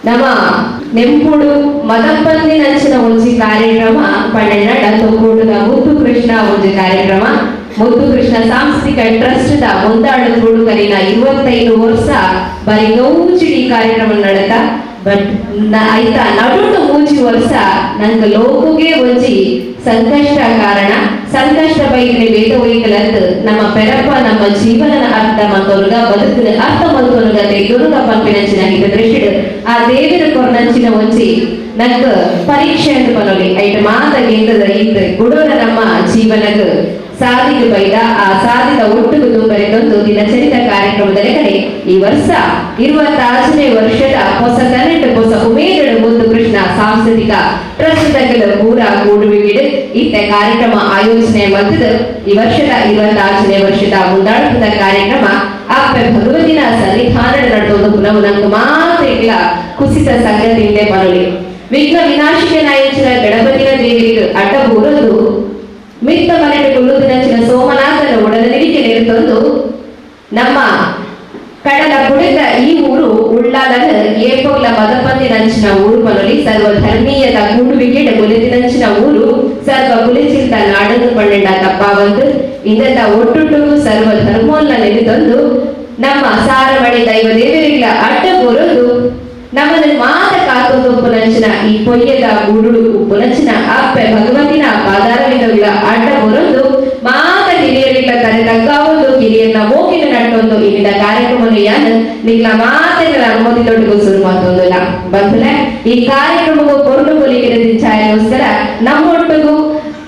ನಮ್ಮ ನೆಂಪುಡು ಮದಪ್ಪಂದಿನಂಚಿನ ಒಂಜಿ ಕಾರ್ಯಕ್ರಮ ಪಣ್ಣೆಂಡ ತೊಕ್ಕೂಟದ ಮುದ್ದು ಕೃಷ್ಣ ಒಂಜಿ ಕಾರ್ಯಕ್ರಮ. ಮುದ್ದು ಕೃಷ್ಣ ಸಾಂಸ್ಕೃತಿಕ ಟ್ರಸ್ಟ್ the ಮುಂದಾಳು ಕೂಡುಕರಿನ 25 ವರ್ಷ ಬರೀ ಗೌಚಿಡಿ ಕಾರ್ಯಕ್ರಮ ನಡೆತ. ಬಟ್ ಆಯ್ತಾ ನಡುಟು 3 ವರ್ಷ ನಂಗೆ ಲೋಕುಗೆ ಒಂಜಿ ಸಂಕಷ್ಟ ಕಾರಣ. ಸಂಕಷ್ಟ ಬೈದಿನ ವೇದ ಒಯ್ಕಲಂದು ನಮ್ಮ ಪೆರಪ್ಪ ನಮ್ಮ ಜೀವನದ ಅರ್ಥ ಮಲ್ತೊನುಗ, ಬದುಕಿನ ಅರ್ಥ ಮಲ್ತೊನುಗ, ತೆಗೆದುನುಗ ಪನ್ಪಿನಂಚಿನ ಹಿತ ದೃಷ್ಟಿಡ್ ಆ ದೇವಿನ ಕೊರ್ನಂಚಿನ ಒಂಜಿ ನಂಗೆ ಪರೀಕ್ಷೆ ಅಂತ ಪನೊಲಿ. ಐಟ್ ಮಾತ ಗೆಂದದ ಈತ್ ಗುಡೋರ ನಮ್ಮ ಜೀವನಗ್ ಸಾದಿಗೆ ಬೈದ. ಆ ಸಾದಿದ ಒಟ್ಟುಗು ತುಂಬರಿದೊಂದು ದಿನಚರಿತ ಕಾರ್ಯಕ್ರಮದ ಕಡೆ ಈ ವರ್ಷ 26ನೇ ವರ್ಷದ ಹೊಸ ಕನ್ನಡ, ಹೊಸ ಉಮೇದಡು ಮುದ್ದು ಕೃಷ್ಣ ಸಾಂಸ್ಕೃತಿಕ ಟ್ರಸ್ಟ್ ತಗಲ ಪೂರ ಕೂಡುವಿಗಿಡು ಇತ್ತ ಕಾರ್ಯಕ್ರಮ ಆಯೋಜನೆ ಮಲ್ತದ. ಈ ವರ್ಷದ 26ನೇ ವರ್ಷದ ಮುಂದಾಳಪದ ಕಾರ್ಯಕ್ರಮ ಅಪ್ಪೆ ಭಗವತಿನ ಸನ್ನಿಧಾನ ನಡೆದೊಂದು ಪುನಃ ನಂಗೆ ಮಾತ್ರ ಕುಸಿತ ಸಂಗತಿಯಿಂದ ಬರಲಿ. ವಿಘ್ನ ವಿನಾಶಕನಾಯಂಚಿನ ಗಣಪತಿನ ದೇವಿಗೆ ಅಡ್ಡ ಬೂರದು ಮಿತ್ತ ಮನೆಗೆ ಕುಳ್ಳುದಿನಂಚಿನ ಸೋಮನಾಥನ ಒಡಲನಿಗೆ ನೆರೆತಂದು ನಮ್ಮ ಕಡಲ ಕುಡಿತ ಈ ಊರು ಉಳ್ಳಾಲನ ಏಪೊಗ್ಲ ಮದಪಂದಿನಂಚಿನ ಊರು ಪನೊಲಿ. ಸರ್ವ ಧರ್ಮೀಯದ ಕೂಡುವಿಕೆಡ ಬುಲೆದಿನಂಚಿನ ಊರು, ಸರ್ವ ಕುಲಿಚಿಲ್ದ ನಾಡನ್ನು ಪಣ್ಣೆಂಡ ತಪ್ಪಾವಂದು. ಇಂದತ ಒಟ್ಟುಟ್ಟುಗು ಸರ್ವ ಧರ್ಮೋನ್ನ ನೆನೆತಂದು ನಮ್ಮ ಸಾರಮಣಿ ದೈವ ದೇವರಿಗಳ ಅಡ್ಡ ಬರೋದು ನಮ್ಮನ್ನು ಮಾತ ಕಾತೊಂದು ಉಪ್ಪುನಂಚಿನ ಈ ಪೊಯ್ಯದ ಗೂಡುಡು ಉಪ್ಪುನಂಚಿನ ಅಪ್ಪೆ ಭಗವತಿನ ಪಾದಾರವಿಂದಗಳ ಅಡ್ಡ ಬರೋದು ಮಾತ ಹಿರಿಯರಿಗಳ ತಲೆ ತಗ್ಗಾವೊಂದು, ಕಿರಿಯನ್ನ ಮೋಕಿನ ನಟ್ಟೊಂದು ಇಲ್ಲಿನ ಕಾರ್ಯಕ್ರಮವನ್ನು ಯಾನ್ ನಿಗ್ಲ ಮಾತೆಗಳ ಅನುಮತಿ ತೊಟ್ಟಿಗೂ ಶುರು ಮಾತೊಂದಿಲ್ಲ. ಬಂಧುಲೆ, ಈ ಕಾರ್ಯಕ್ರಮವು ಪೊರ್ಲು ಪೊಲಿಗಿನ ಛಾಯೆಗೋಸ್ಕರ ನಮ್ಮೊಟ್ಟಿಗೂ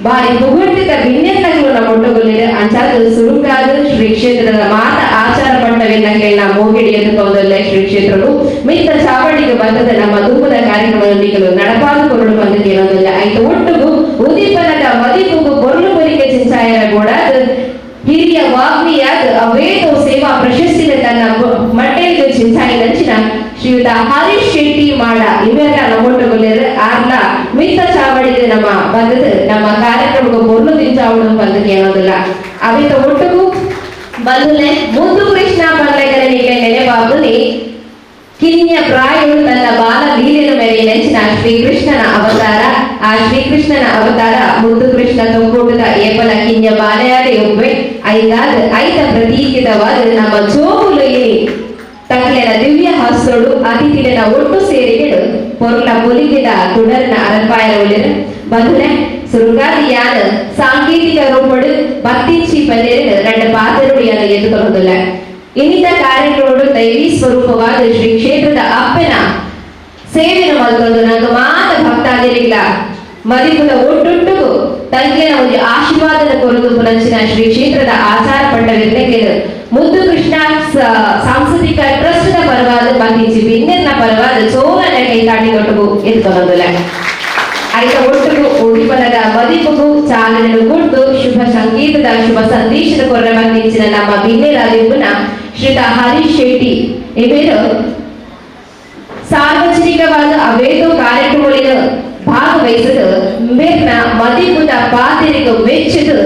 ಬಾರಿ ಪುಗುರ್ತಿದ ಬಿನ್ನೆನ್ನಗಳು ನಮ್ಮೊಟ್ಟುಗೊಲ್ಲಿರ. ಅಂಚಾದ ಸುರುಕಾದ ಶ್ರೀ ಕ್ಷೇತ್ರದ ಮಾತ ಆಚಾರ ಪಟ್ಟವೆನ್ನ ಕೇಳ ಮೋಗಿಡಿ ಎದುಕೊಂದಲ್ಲೇ ಶ್ರೀ ಕ್ಷೇತ್ರವು ಮಿತ್ತ ಚಾವಡಿಗೆ ಬಂದದ ನಮ್ಮ ಧೂಪದ ಕಾರ್ಯಕ್ರಮದೊಂದಿಗೆ ನಡಪಾದು ಕೊರಡು ಬಂದು ಕೇಳೋದಿಲ್ಲ. ಆಯ್ತು, ಒಟ್ಟುಗು ಉದೀಪನದ ಮದಿಪುಗು ಪೊರ್ಲು ಪೊಲಿಕೆ ಚಿಂಚಾಯರ ಗೋಡಾದ ಹಿರಿಯ ವಾಗ್ಮಿಯಾದ ಅವೇತೋ ಸೇವಾ ಪ್ರಶಸ್ತಿನ ತನ್ನ ಮಟ್ಟೆಗೆ ಚಿಂಚಾಯಿನಂಚಿನ ಶ್ರೀಯುತ ಹರೀಶ್ ಶೆಟ್ಟಿ ಮಾಡ ಇವೆಲ್ಲ ನಮ್ಮೊಟ್ಟುಗೊಲ್ಲಿರ. ಆರ್ಲ ಮಿತ್ತ ಚಾವಡಿಗೆ ನಮ್ಮ ಬಂದದ್ದು ನಮ್ಮ ಕಾರ್ಯಕ್ರಮಕ್ಕೆ ಪೊರ್ಲು ತಿಂಚಾವಡು ಬಂದು ಕೇಳೋದಿಲ್ಲ. ಅವಿತ ಒಟ್ಟುಗು ಬಂಧುಲೆ, ಮುದ್ದು ಕೃಷ್ಣ ಪನ್ಲೆಗರನಿಗೆ ನೆನೆಬಾಬುನಿ ಕಿನ್ಯ ಪ್ರಾಯವು ತನ್ನ ಬಾಲ ಲೀಲೆಯ ಮೇರೆ ನೆಂಚಿನ ಶ್ರೀಕೃಷ್ಣನ ಅವತಾರ. ಆ ಶ್ರೀಕೃಷ್ಣನ ಅವತಾರ ಮುದ್ದು ಕೃಷ್ಣ ತೊಂಬೂಟದ ಏಪಲ ಕಿನ್ಯ ಬಾಲೆಯಾದೆ ಒಬ್ಬೆ. ಐದಾದ ಐತ ಪ್ರತೀಕಿತವಾದ ನಮ್ಮ ಜೋಗುಲು ಇಲ್ಲಿ ತಕ್ಲೆನ ದಿವ್ಯ ಹಸ್ತೋಡು ಅತಿಥಿಲೆನ ಒಟ್ಟು ಸೇರಿಗೆಡು ಪೊರ್ಲ ಪೊಲಿಗೆದ ತುಡರ್ನ ಅರಪಾಯರ ಒಲಿರು. ಬಂಧುಲೆ, ಸುರುಗಾದಿ ಯಾನ್ ಸಾಂಕೇತಿಕ ರೂಪಡು ಬತ್ತಿಂಚಿ ಪಲ್ಲೇರು രണ്ട് ಪಾತ್ರರುಡಿಯಾನ ಎದ್ದುಕೊಳ್ಳುವುದಿಲ್ಲ. ಇನ್ನಿತ ಕಾರ್ಯಕ್ರಮಗಳು ದೈವಿ ಸ್ವರೂಪವಾದ ಶ್ರೀ ಕ್ಷೇತ್ರದ ಅಪ್ಪನ ಸೇವೆನ ಮಲ್ತೊಂದು ನಂಗೆ ಮಾತ ಭಕ್ತಾದಿರಿಗಳ ಮದಿಪುದ ಒಟ್ಟೊಟ್ಟುಗು ತಂಗಿನ ಒಂದು ಆಶೀರ್ವಾದದ ಕೊರದು ಪುನಂಚಿನ ಶ್ರೀ ಕ್ಷೇತ್ರದ ಆಚಾರ ಪಟ್ಟವಿರ್ನೆಗೆ ಮುದ್ದು ಕೃಷ್ಣ ಸಾಂಸ್ಕೃತಿಕ ಟ್ರಸ್ಟ್ ದ ಪರವಾದ ಬಂದಿಂಚಿ ಬಿನ್ನೆರ್ನ ಪರವಾದ ಚೋರನೆ ಕೈತಾಟಿ ತೊಟ್ಟುಗು ಎದ್ಕೊಳೋದಿಲ್ಲ. ಆಯ್ತ ಒಟ್ಟುಗು ಉದಿಪನದ ಮದಿಪುಗು ಚಾಲನೆಯನ್ನು ಕೊಟ್ಟು ಶುಭ ಸಂಗೀತದ ಶುಭ ಸಂದೇಶದ ಕೊರ ಬಂದಿಂಚಿನ ನಮ್ಮ ಬಿನ್ನೆರಾದಿಪ್ಪುನ ಶ್ರೀತ ಹರೀಶ್ ಶೆಟ್ಟಿ ಇವರು ಸಾರ್ವಜನಿಕವಾದ ಅವೇತೋ ಕಾರ್ಯಕ್ರಮಗಳಿಗ ಭಾಗವಹಿಸದು ಮೇರ್ನ ಮದಿಪುದ ಪಾತೆರಿಗ ಮೆಚ್ಚದು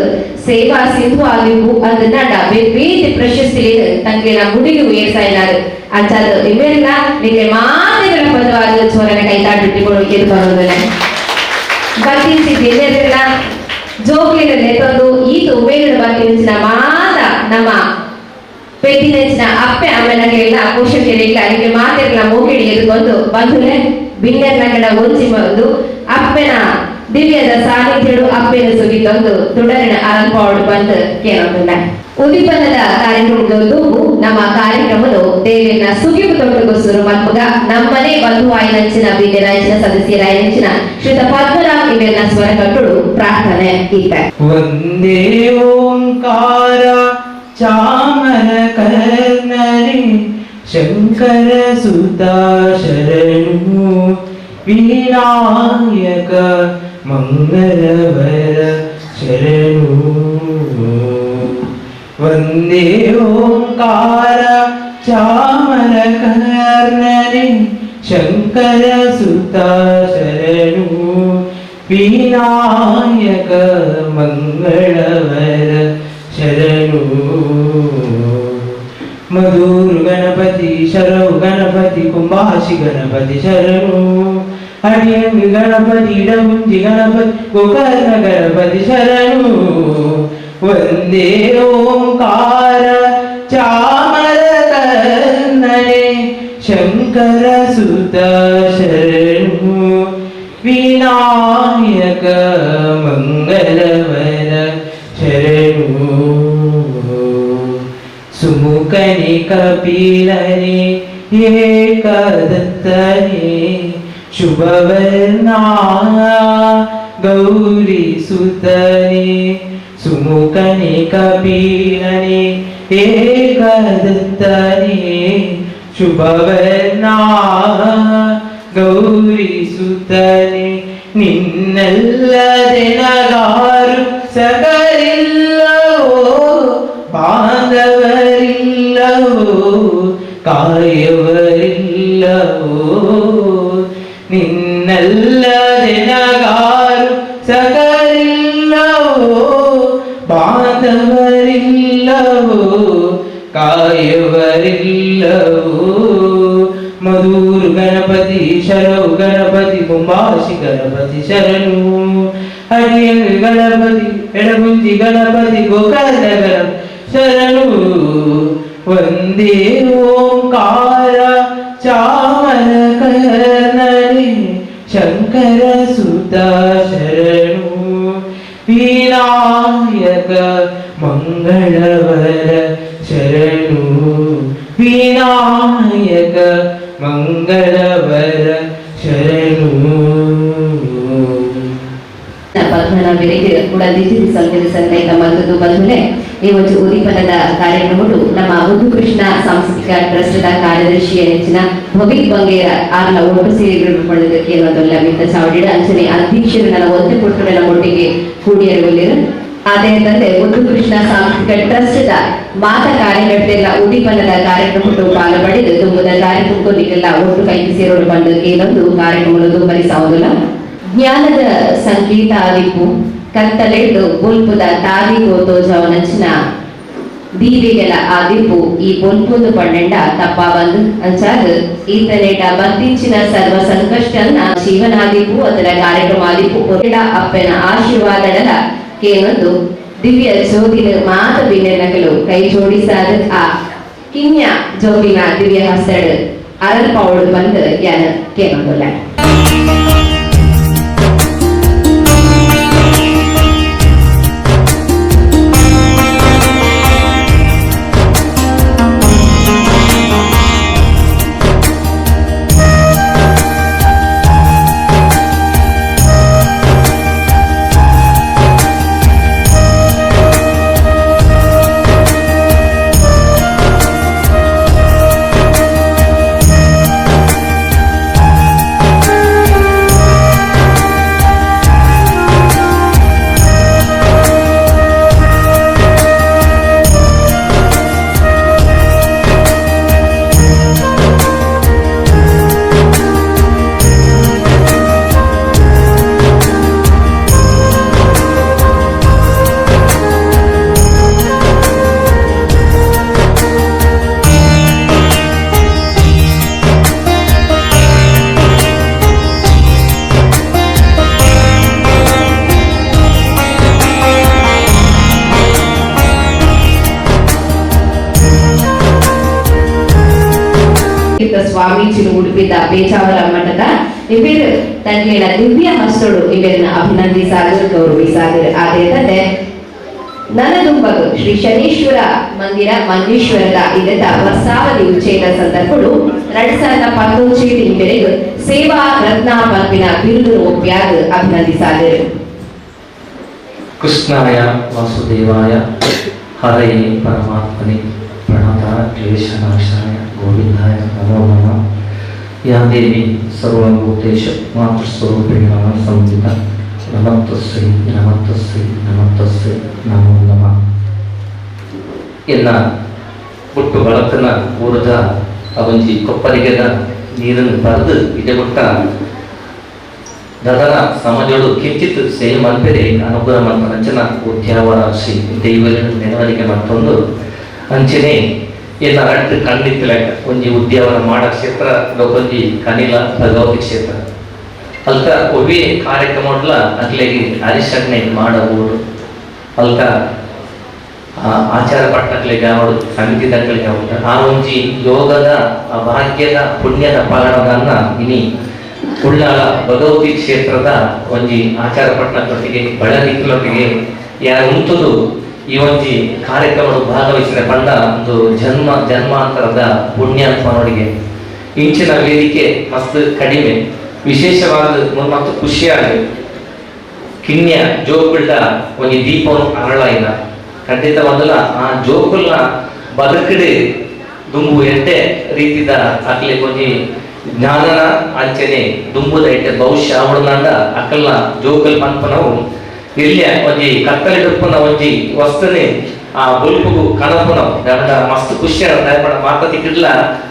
ಸೇವಾ ಸಿಂಧು ಆಗಿವು. ಅದನ್ನ ಬೇರೆ ಪ್ರಶಸ್ತಿಗಳು ತಂಗಿನ ಗುಡಿಗೆ ಉಯರ್ಸಾಯಿನಾರು. ಅಂಚಾದ ಇವೆಲ್ಲ ನಿಮಗೆ ಮಾತೆಗಳ ಪದವಾದ ಚೋರನ ಕೈತಾಟಿಟ್ಟುಕೊಂಡು ಎದ್ದು ಬರೋದಿಲ್ಲ. ಬತ್ತಿಂಚಿ ಬಿನ್ನೆರ್ನ ಜೋಕ್ಲಿನ ನೆತ್ತೊಂದು ಈತ ಉಮೇಗಡ ಬತ್ತಿಂಚಿನ ಮಾತ ನಮ್ಮ ಪೆಟ್ಟಿನಂಚಿನ ಅಪ್ಪೆ ಅಮ್ಮನಗೆಲ್ಲ ಪೋಷಕರಿಲ್ಲ ನಿಮಗೆ ಮಾತೆರ್ಲ ಮೂಗಿಡಿ ಎದುಕೊಂದು. ಬಂಧುಲೆ, ಬಿನ್ನೆರ್ನ ಒಂಜಿ ಬಂದು ಅಪ್ಪೆನ ದಿವ್ಯದ ಸಾನ್ನಿಧ್ಯಡು ಅಪ್ಪೆನ ಸುಗಿತೊಂದು ತುಡರಿನ ಅರಂಪಾಡು ಬಂದು ಕೇಳೋದಿಲ್ಲ. ಉದಿಪನದ ಕಾರ್ಯಕ್ರಮದ ನಮ್ಮ ಕಾರ್ಯಕ್ರಮನು ದೇವಿನ ಸುಗಿಪು ತೊಟ್ಟುಗು ಸುರು ಮನ್ಪುಗ. ನಮ್ಮನೆ ಬಂಧು ಆಯ್ನಂಚಿನ ಬಿನ್ನೆರಾಂಚಿನ ಸದಸ್ಯರಾಯನಂಚಿನ ಶ್ರೀತ ಪದ್ಮನಾಭ್ ಇವೆಲ್ಲ ಸ್ವರ ಕಟ್ಟುಡು ಪ್ರಾರ್ಥನೆ ಇತ್ತ. वन्दे ओङ्कार चामर कर्णरे शङ्कर सुता शरणु विनायक मङ्गलवर शरणु. वन्दे ओङ्कार चामर कर्णरे शङ्कर सुता शरणु Vinayak मङ्गलवर शरणु. Madhur Ganapati Sharav Ganapati Kumbhashi Ganapati Sharanu ಅಡಿಯಂಗ್ Ganapati Idagunji Ganapati Gokarna Ganapati ಶರಣು ವಂದೇ ಓಂಕಾರ ಚಾಮರ ಕರ್ಣನೆ ಶಂಕರ ಸುತ ಶರಣು ವಿನಾಯಕ ಮಂಗಲವರ ಶರಣು ಸುಮುಖನಿ ಕಪಿಲನೆ ಏಕದತ್ತನೆ ಶುಭವರ್ಣ ಗೌರಿ ಸುತನೆ ಸುಮುಖನಿ ಕಪಿಲನೆ ಏಕದತ್ತನೆ ಶುಭವರ್ಣ ಗೌರಿ ಸುತನೆ ನಿನ್ನಲ್ಲದೆ ನಗಾರು ಸಗರಿಲ್ಲವೋ ಬಾಂಧವರಿಲ್ಲವೋ ಕಾಯವರಿಲ್ಲವೋ ನಿನ್ನಲ್ಲದೆ ನಗಾರು ಸಗರಿಲ್ಲವೋ ಬಾಂಧವರಿಲ್ಲವೋ ಕಾಯವರಿಲ್ಲವೋ ಮಧುರು ಗಣಪತಿ ಶರವು ಗಣಪತಿ ಕುಂಭಾಶಿ ಗಣಪತಿ ಶರಣು ಅಡಿಯಲ್ ಗಣಪತಿ ಎಡಗುಂಜಿ ಗಣಪತಿ ಗೋಕರ್ಣ ಗಣಪತಿ ಶರಣು ವಂದೇ ಓಂಕಾರ ಚಾಮರ ಕರ್ಣನೆ ಶಂಕರ ಸುತ ಶರಣು ವಿನಾಯಕ ಮಂಗಳವರ ಶರಣು ವಿನಾಯಕ ಮಂಗಳವರ ಶರಣು. ಪದ್ಮನಾಭರಿಗೆ ಕೂಡ ದಿಜಿರಿ ಸಂಗೀತ ಸಂಗೀತ ಮಲ್ತದ್ದು ಬಂಧುಲೆ. ಈ ಒಂದು ಉದ್ದೀಪನದ ಕಾರ್ಯಕ್ರಮವು ನಮ್ಮ ಮುದ್ದುಕೃಷ್ಣ ಸಾಂಸ್ಕೃತಿಕ ಟ್ರಸ್ಟ್ ಕಾರ್ಯದರ್ಶಿಯ ನೆಚ್ಚಿನ ಭವಿಕ್ ಬಂಗೇರ ಆರ್ನ ಒಟ್ಟು ಸೇರಿಗಳು ಪಡೆದಕ್ಕೆ ಅನ್ನೋದೆಲ್ಲ ಮಿತ್ತ ಚಾವಡಿಡ ಅಂಚನೆ ಅಧ್ಯಕ್ಷರು ನನ್ನ ಒತ್ತು ಪುಟ್ಟುಗಳ ಒಟ್ಟಿಗೆ ಕೂಡಿಯರು. ಅದೇ ತಂದೆ ಮುದ್ದುಕೃಷ್ಣ ಸಾಂಸ್ಕೃತಿಕ ಟ್ರಸ್ಟ್ ಮಾತ ಕಾರ್ಯಕರ್ತೆಲ್ಲ ಉದ್ದೀಪನದ ಕಾರ್ಯಕ್ರಮ ಪಾಲು ಪಡೆದು ತುಂಬುದ ಕಾರ್ಯಕ್ರಮಕ್ಕೆಲ್ಲ ಒಟ್ಟು ಕೈಗೆ ಸೇರೋಡು ಬಂದು ಏನೊಂದು ಕಾರ್ಯಕ್ರಮ ದುಂಬರಿಸಾವುದಿಲ್ಲ. ಜ್ಞಾನದ ಸಂಗೀತ ಆದಿಪ್ಪು ಕತ್ತಲೆಡ್ದು ಬೊಲ್ಪುದ ತಾದಿ ತೋಜವನಂಚಿನ ದೀವಿಗೆಲ ಆದಿಪ್ಪು ಈ ಬೊಲ್ಪುಂದು ಪಣ್ಣೆಂಡ ತಪ್ಪ ಬಂದು ಅಂಚಾದ ಈತನೇಟ ಬಂದಿಂಚಿನ ಸರ್ವ ಸಂಕಷ್ಟನ ಜೀವನಾದಿಪ್ಪು ಅದರ ಕಾರ್ಯಕ್ರಮ ಆದಿಪ್ಪು ಅಪ್ಪನ ಆಶೀರ್ವಾದಡಲ ಕೇನೊಂದು ದಿವ್ಯ ಜ್ಯೋತಿನ ಮಾತ ಬಿನ್ನೆನಕಲು ಕೈ ಜೋಡಿಸಾದ ಆ ಕಿನ್ಯ ಜೋಗಿನ ದಿವ್ಯ ಹಸ್ತಡು ಅರಲ್ ಪೌಡು ಬಂದು ಯಾನ ಕೇನೊಂದುಲ್ಲ. ಸ್ವಾಮೀಜಿನ ಉಡುಪಿದ ಪೇಜಾವರ ಮಠದ ಇವರು ತನ್ಮೇಲ ದಿವ್ಯ ಹಸ್ತೋಡು ಇವರನ್ನ ಅಭಿನಂದಿಸಾಗರು ಗೌರವಿಸಾಗರು. ಅದೇ ತಂದೆ ನನದುಂಬಗು ಶ್ರೀ ಶನೀಶ್ವರ ಮಂದಿರ ಮಂಜೇಶ್ವರದ ಇದರ ವರ್ಷಾವಧಿ ಉಚ್ಚೇದ ಸಂದರ್ಭಗಳು 2019 ಇವರೆಗೂ ಸೇವಾ ರತ್ನ ಪಲ್ಪಿನ ಬಿರುದು ಒಪ್ಪ್ಯಾಗ ಅಭಿನಂದಿಸಾದರು. ಕೃಷ್ಣಾಯ ವಾಸುದೇವಾಯ ಹರಯೇ ಪರಮಾತ್ಮನೆ ಪ್ರಣತ ಕ್ಲೇಶನಾಶಾಯ ಗೋವಿಂದಾಯ ನಮೋ ನಮಃ. ಯಾ ದೇವಿ ಸರ್ವಭೂತೇಷು ಮಾತೃಸ್ವರೂಪಿಣ ಸಂಹಿತ ನಮಸ್ತಸ್ಯೈ ನಮಸ್ತಸ್ಯೈ ನಮಸ್ತಸ್ಯೈ ನಮೋ ನಮಃ. ಎನ್ನ ಹುಟ್ಟು ಬಳಕನ ಊರದ ಅವಂಜಿ ಕೊಪ್ಪರಿಗೆದ ನೀರನ್ನು ಬರೆದು ಇಡೆಗುಟ್ಟ ದದನ ಸಮಾಜೋಡು ಕಿಂಚಿತ್ ಸೇವೆ ಮಲ್ಪೆರೆ ಅನುಗ್ರಹ ಮಲ್ಪನಂಚನ ಉದ್ಯಾವರ ಶ್ರೀ ದೈವಲಿನ ನೆನವರಿಕೆ ಮತ್ತೊಂದು ಅಂಚನೆ ಎಲ್ಲ ರಡ್ಡು ಕಣ್ಣಿತ್ತಲೆಕ್ಕ ಒಂಜಿ ಉದ್ಯಾವನ ಮಾಡ ಕ್ಷೇತ್ರ ಒಂಜಿ ಕನಿಲ ಭಗವತಿ ಕ್ಷೇತ್ರ ಅಲ್ತ ಒವ್ವೇ ಕಾರ್ಯಕ್ರಮ ಅಕ್ಲೆಗೆ ಅರಿಶಣ್ಣೆ ಮಾಡಬಹುದು ಅಲ್ತ ಆಚಾರ ಪಟ್ಟಕ್ಲೆಗೆ ಆವಡು ಸಮಿತಿ ದಕ್ಕಲಿಗೆ ಆವಡು ಆ ಒಂಜಿ ಯೋಗದ ಆ ಭಾಗ್ಯದ ಪುಣ್ಯದ ಪಾಲನದನ್ನ ಇನಿ ಉಳ್ಳಾಲ ಭಗವತಿ ಕ್ಷೇತ್ರದ ಒಂಜಿ ಆಚಾರ ಪಟ್ಟಣದೊಟ್ಟಿಗೆ ಬಳಲಿಕ್ಕಲೊಟ್ಟಿಗೆ ಯಾರು ಉಂಟುದು ಈ ಒಂಜಿ ಕಾರ್ಯಕ್ರಮ ಭಾಗವಹಿಸಿದ ಪಂಡ ಒಂದು ಜನ್ಮ ಜನ್ಮಾಂತರದ ಪುಣ್ಯಾತ್ಮನೊಡಿಗೆ ಇಂಚಿನ ವೇದಿಕೆ ಮಸ್ತ್ ಕಡಿಮೆ ವಿಶೇಷವಾದ ಮತ್ತು ಖುಷಿಯಾಗಿ ಕಿನ್ಯ ಜೋಕುಲ್ಡ ಒಂಜಿ ದೀಪವನ್ನು ಅರಳಾಯಿನ ಖಂಡಿತವಾದಲ್ಲ ಆ ಜೋಕುಲ್ನ ಬದುಕಡೆ ದುಂಬು ಎಡ್ಡೆ ರೀತಿದ ಅಕ್ಲೆ ಒಂಜಿ ಜ್ಞಾನನ ಅಂಚನೆ ದುಂಬುದ ಎಡ್ಡೆ ಭವಿಷ್ಯ ಅವಳನಾಂಡ ಅಕಲ್ನ ಜೋಕುಲ್ ಪನ್ಪನವು ಇಲ್ಲಿಯ ಒಂಜಿ ಕತ್ತಲಿಡುಪ್ಪನ ಒಂಜಿ ವಸ್ತುನೆ ಆ ಬೊಲ್ಪುಗು ಕಣಪುನವು ದಾಂಡ ಮಸ್ತ್ ಖುಷಿ ದಾಯಪಡ ಮಾತ ತಿಕ್ಕಿಡ್ಲ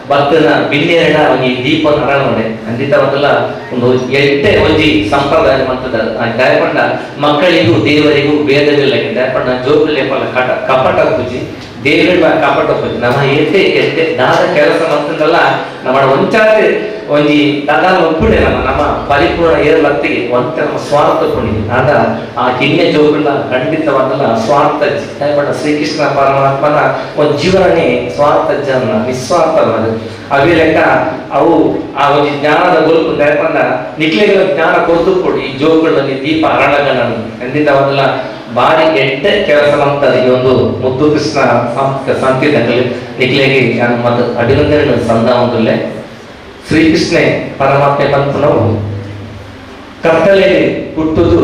ಬತ್ತನ ಬಿನ್ನೆರಡ ಒಂಜಿ ದೀಪ ಅರಳೋಡೆ ಖಂಡಿತವಾದಲ್ಲ ಒಂದು ಎಡ್ಡೆ ಒಂಜಿ ಸಂಪ್ರದಾಯ ಮಂತದ ದಾಯಪಂಡ ಮಕ್ಕಳಿಗೂ ದೇವರಿಗೂ ಭೇದವಿಲ್ಲ. ದಾಯಪಂಡ ಜೋಕುಲೆಪಲ ಕಟ ಕಪಟ ಪೂಜೆ ದೇವರ ಕಪಟ ಪೂಜೆ ನಮ್ಮ ಎಡ್ಡೆ ಎಡ್ಡೆ ದಾದ ಕೆಲಸ ಮಂತಂದಲ್ಲ ನಮ್ಮ ಒಂಚಾತೆ ಒಂಜಿ ದಾದಾಲ ಒಪ್ಪುಡೆ ನಮ್ಮ ನಮ್ಮ ಪರಿಪೂರ್ಣ ಏರ್ಲತ್ತಿಗೆ ಒಂತ ನಮ್ಮ ಸ್ವಾರ್ಥ ಪುಣ್ಯ ಆದ ಆ ಕಿನ್ಯ ಜೋಗುಳ ಖಂಡಿತವಾದಲ್ಲ ಸ್ವಾರ್ಥ ದಾಯಪಂಡ ಶ್ರೀಕೃಷ್ಣ ಪರಮಾತ್ಮನ ಒಂದು ಜೀವನನೇ ಸ್ವಾರ್ಥ ಜನ ನಿಸ್ವಾರ್ಥವಾದ ಅವೇ ಲೆಕ್ಕ ಅವು ಆ ಒಂದು ಜ್ಞಾನದ ಬೊಲ್ಪು ದಾಯಪಂಡ ನಿಕ್ಲೆಗಳ ಜ್ಞಾನ ಕೊರತು ಕೊಡು ಈ ಜೋಗುಗಳಲ್ಲಿ ದೀಪ ಅರಳಗಣ ಖಂಡಿತವಾದಲ್ಲ ಬಾರಿ ಎಡ್ಡೆ ಕೆಲಸ ಮಾಡ್ತಾರೆ ಈ ಒಂದು ಮುದ್ದು ಕೃಷ್ಣ ಸಂಸ್ಥೆದಲ್ಲಿ ನಿಕ್ಲೆಗೆ ಮತ್ತು ಅಭಿನಂದನೆ ಸಂದ ಶ್ರೀಕೃಷ್ಣೆ ಪರಮಾತ್ಮೆ ಪನ್ಪುನವು ಕತ್ತಲೆ ಹುಟ್ಟುದು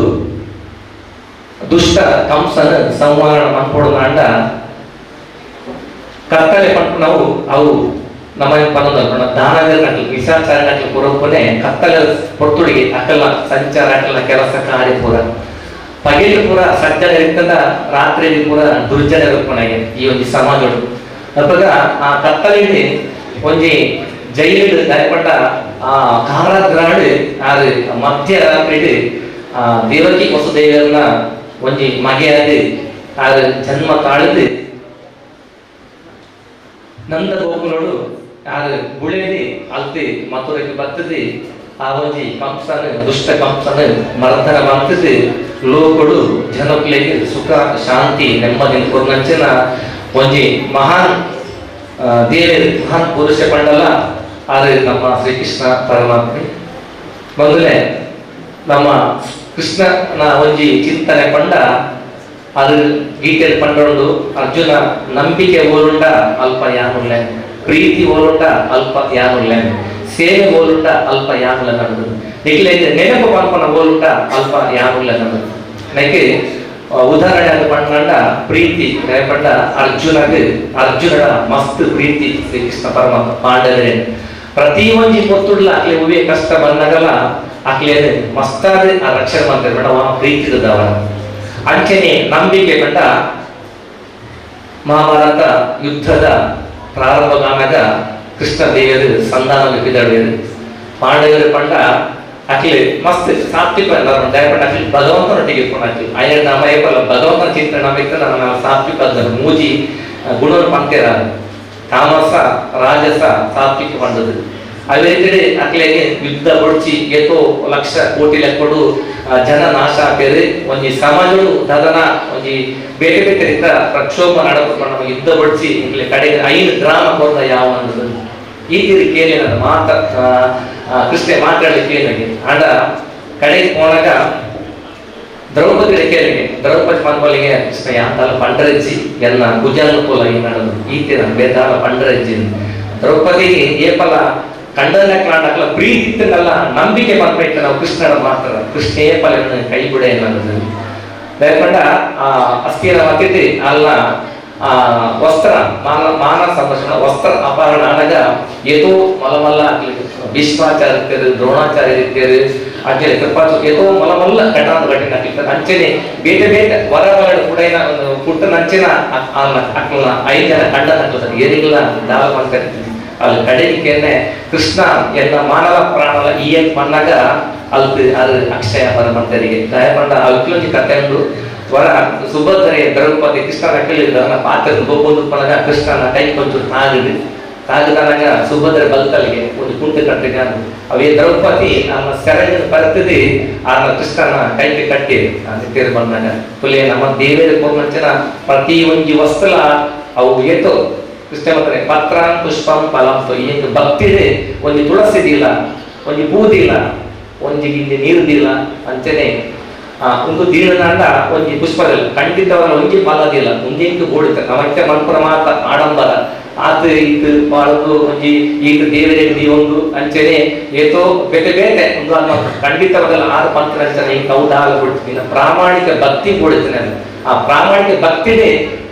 ದುಷ್ಟ ಕಂಸನ ಸಂಹಾರ ಮನ್ಪೊಡು ಕತ್ತಲೆ ಪನ್ಪುನವು ಅವು ನಮ್ಮ ಪನ್ನೊಂದು ದಾನವೀರ ನಕಲು ವಿಷಾಚಾರ ನಕಲು ಪುರಪ್ಪನೆ ಕತ್ತಲೆ ಪೊರ್ತುಡಿಗೆ ಅಕಲ ಸಂಚಾರ ಅಕಲ ಕೆಲಸ ಕಾರ್ಯ ಪೂರ ಪಗಲು ಪೂರ ಸಜ್ಜನ ಇರ್ತದ ರಾತ್ರಿ ಪೂರ ದುರ್ಜನ ಇರುಪ್ಪನಾಗೆ ಈ ಒಂಜಿ ಸಮಾಜಡು ಅಪಗ ಆ ಕತ್ತಲೆಗೆ ಒಂಜಿ ಜೈಲು ದಾಯಪಟ್ಟ ಆ ಕಾರಾಗೃಹಡು ಆರು ಮಧ್ಯರಾತ್ರಿ ಆ ದೇವಕಿ ವಸುದೇವರನ್ನ ಒಂಜಿ ಮಗೆಯಾದ ಆರು ಜನ್ಮ ತಾಳಿದು ನಂದ ಗೋಕುಲೋಡು ಆರು ಬುಳೆದಿ ಅಲ್ತಿ ಮಥುರಕ್ಕೆ ಬತ್ತದಿ ಆ ಒಂಜಿ ಕಂಸನ ದುಷ್ಟ ಕಂಸನ ಮರ್ದನ ಮಂತದಿ ಲೋಕಡು ಜನಕ್ಲೆಗ್ ಸುಖ ಶಾಂತಿ ನೆಮ್ಮದಿ ಕೊರ್ನಂಚಿನ ಒಂಜಿ ಮಹಾನ್ ದೇವರು ಮಹಾನ್ ಪುರುಷ ಪಂಡಲ ಆದ್ರೆ ನಮ್ಮ ಶ್ರೀಕೃಷ್ಣ ಪರಮಾತ್ಮೆ. ಮೊದಲೇ ನಮ್ಮ ಕೃಷ್ಣನ ಒಂಜಿ ಚಿಂತನೆ ಪಂಡ ಅದು ಗೀತೆಯಲ್ಲಿ ಪಂಡೊಂಡು ಅರ್ಜುನ ನಂಬಿಕೆ ಓಲುಂಡ ಅಲ್ಪ ಯಾನುಲ್ಲೆ, ಪ್ರೀತಿ ಓಲುಂಡ ಅಲ್ಪ ಯಾನುಲ್ಲೆ, ಸೇವೆ ಓಲುಂಡ ಅಲ್ಪ ಯಾನುಲ್ಲೆ ನಡದು, ನಿಕ್ಲೆ ನೆನಪು ಪನ್ಪನ ಓಲುಂಡ ಅಲ್ಪ ಯಾನುಲ್ಲೆ ನಡದು. ನೈಕೆ ಉದಾಹರಣೆ ಅದು ಪಂಡ ಪ್ರೀತಿ ಪಂಡ ಅರ್ಜುನಗೆ ಅರ್ಜುನನ ಮಸ್ತ್ ಪ್ರೀತಿ ಶ್ರೀಕೃಷ್ಣ ಪರಮಾತ್ಮ ಪಾಂಡವರೇ ಪ್ರತಿ ಒಂಜಿ ಪೊತ್ತುಡ್ಲ ಅಕ್ಲೆ ಹೂವೇ ಕಷ್ಟ ಬಂದಾಗಲ್ಲ ಅಕ್ಲೆ ಮಸ್ತಾದ ಆ ರಕ್ಷಣೆ ಮಾಡ್ತಾರೆ ಮೇಡಮ್ ಆ ಪ್ರೀತಿ ಇದ್ದವ. ಅಂಚನೆ ನಂಬಿಕೆ ಪಂಡ ಮಹಾಭಾರತ ಯುದ್ಧದ ಪ್ರಾರಂಭಗಾನಾಗ ಕೃಷ್ಣ ದೇವರು ಸಂಧಾನ ಬಿದ್ದಾಡುವರು ಪಾಂಡವರು ಪಂಡ ಅಕ್ಲೆ ಮಸ್ತ್ ಸಾತ್ವಿಕ ದಯಪಟ್ಟ ಅಕ್ಲಿ ಭಗವಂತನೊಟ್ಟಿಗೆ ಇರ್ಕೊಂಡು ಅಕ್ಲಿ ಆಯನ ನಾಮ ಏಪಲ್ಲ ಭಗವಂತನ ಚಿಂತನೆ ನಾಮ ಇತ್ತು ನನ್ನ ಸಾತ್ವಿಕ ಮೂಜಿ ಗುಣವನ್ನು ಪಂತೇರ ತಾಮಸ ರಾಜಸ ಸಾತ್ವಿಕ ಪಂಡದು. ಅದೇ ರೀತಿ ಅಕ್ಲೆಗೆ ಯುದ್ಧ ಬೊಡ್ಚಿ ಏತೋ ಲಕ್ಷ ಕೋಟಿ ಲೆಕ್ಕಡು ಜನ ನಾಶ ಆಪೇರು ಒಂಜಿ ಸಮಾಜಡು ದದನ ಒಂಜಿ ಬೇರೆ ಬೇರೆ ರೀತ ಪ್ರಕ್ಷೋಭ ನಡಪು ನಮ್ಮ ಯುದ್ಧ ಬೊಡ್ಚಿ ಇಂಕ್ಲೆ ಕಡೆಗೆ 5 ಗ್ರಾಮ ಕೊರ್ದ ಯಾವ ಅನ್ನೋದು ಈ ತೀರಿ ಕೇಳಿ ನನ್ನ ಮಾತ ಕೃಷ್ಣ ಮಾತಾಡ್ಲಿಕ್ಕೆ ಏನಾಗಿ ಆಂಡ ಕಡೆಗೆ ಹೋನಾಗ ದ್ರೌಪದಿ ಕೇಳಿಗೆ ದ್ರೌಪದಿ ಪನ್ಪಲಿಗೆ ಕೃಷ್ಣ ಯಾಂತಾಲ ಪಂಡರಜ್ಜಿ ಎನ್ನ ಕುಜಾನುಕೂಲ ಈ ನಡೆದು ಈ ತೀರ ಬೇದಾಲ ಪಂಡರಜ್ಜಿ ದ್ರೌಪದಿ ಏಪಲ ಕಂಡನ ಪ್ರೀತಿ ಇತ್ತಲ್ಲ ನಂಬಿಕೆ ಪನ್ಪೈತ ನಾವು ಕೃಷ್ಣನ ಮಾತ್ರ ಕೃಷ್ಣ ಏಪಲ ಕೈ ಬಿಡ ಅನ್ನೋದು ದಯಪಂಡ ಆ ಅಸ್ಥಿರ ಮತ್ತಿತಿ ಅಲ್ಲ ಆ ವಸ್ತ್ರ ಮಾನ ಮಾನ ಸಂರಕ್ಷಣ ವಸ್ತ್ರ ಅಪಹರಣ ಆನಾಗ ಏತೋ ಮಲಮಲ್ಲ ಭೀಷ್ಮಾಚಾರ್ಯ ಇರ್ತಾರೆ ದ್ರೋಣಾಚಾರ್ಯ ಇರ್ತಾರೆ ಅಂಚನೆ ಕೃಪಾಚ ಏತೋ ಮಲಮಲ್ಲ ಘಟನ ಘಟನೆ ಆಗ್ಲಿಕ್ಕೆ ಅಂಚನೆ ಬೇಟೆ ಬೇಟೆ ವರಗಳ ಕೂಡ ಪುಟ್ಟನ ಅಂಚಿನ ಅಕ್ಕಲ್ನ 5 ಜನ ಕಂಡನ ಹಾಕ್ತಾರೆ ಏರಿಲ್ಲ ದಾಳ ಮಾಡ್ತಾರೆ ಅಲ್ಲಿ ಕಡೆಗೆ ಕೃಷ್ಣ ಎಲ್ಲ ಮಾನವ ಪ್ರಾಣಲ ಈ ಮಣ್ಣಾಗ ಅಲ್ತು ಅದು ಅಕ್ಷಯ ಪರಮಂತರಿಗೆ ದಯಪಂಡ ಅಲ್ಕೊಂಜಿ ಕತೆ ಉಂಡು. ವರ ಸುಭದ್ರೆ ದ್ರೌಪದಿ ಕೃಷ್ಣನ ಕೇಳಿದ ಪಾತ್ರ ಗೋಪೊಂದು ಪನಗ ಕೃಷ್ಣನ ಕೈ ಕೊಂಚು ತಾಗದು ತಾಗದನಾಗ ಸುಭದ್ರೆ ಬಲ್ತಲಿಗೆ ಒಂದು ಕುಂಟು ಕಟ್ಟಿದ ಅವೇ ದ್ರೌಪದಿ ನಮ್ಮ ಸೆರಗಿನ ಪರಿಸ್ಥಿತಿ ಆನ ಕೃಷ್ಣನ ಕೈಗೆ ಕಟ್ಟಿ ತೇರು ಬಂದಾಗ ತುಲೆ ನಮ್ಮ ದೇವೇರ ಕೊರ್ನಂಚಿನ ಪ್ರತಿ ಒಂಜಿ ವಸ್ತುಲ ಅವು ಏತೋ ಕೃಷ್ಣ ಮಾತ್ರ ಪತ್ರ ಪುಷ್ಪಂ ಫಲಂ ಏನು ಭಕ್ತಿದೆ ಒಂಜಿ ತುಳಸಿದಿಲ್ಲ ಒಂಜಿ ಬೂದಿಲ್ಲ ಒಂಜಿ ಗಿಂಜಿ ನೀರುದಿಲ್ಲ ಅಂಚನೆ ಒಂದು ದೀರ್ಣಾಂಡ ಒಂಜಿ ಪುಷ್ಪದಿಲ್ಲ ಖಂಡಿತವಲ್ಲ ಒಂಜಿ ಫಲದಿಲ್ಲ ಒಂಜಿ ಬೋಡಿತ ನಮಕ್ಕೆ ಮನ್ಪುರ ಮಾತ ಆಡಂಬರ ಆತ ಈತ ಬಾಳದು ಒಂಜಿ ಈತ ದೇವರಿಗೆ ಒಂದು ಅಂಚನೆ ಏತೋ ಬೇತೆ ಬೇತೆ ಒಂದು ಅನ್ನ ಖಂಡಿತವಾಗಲ್ಲ ಆರು ಪಂಥನಂಚನೆ ಈ ಕೌದಾಲ ಬಿಡ್ತೀನಿ ಪ್ರಾಮಾಣಿಕ ಭಕ್ತಿ ಕೊಡ್ತೀನಿ ಆ ಪ್ರಾಮಾಣಿಕ ಭಕ್ತಿನೇ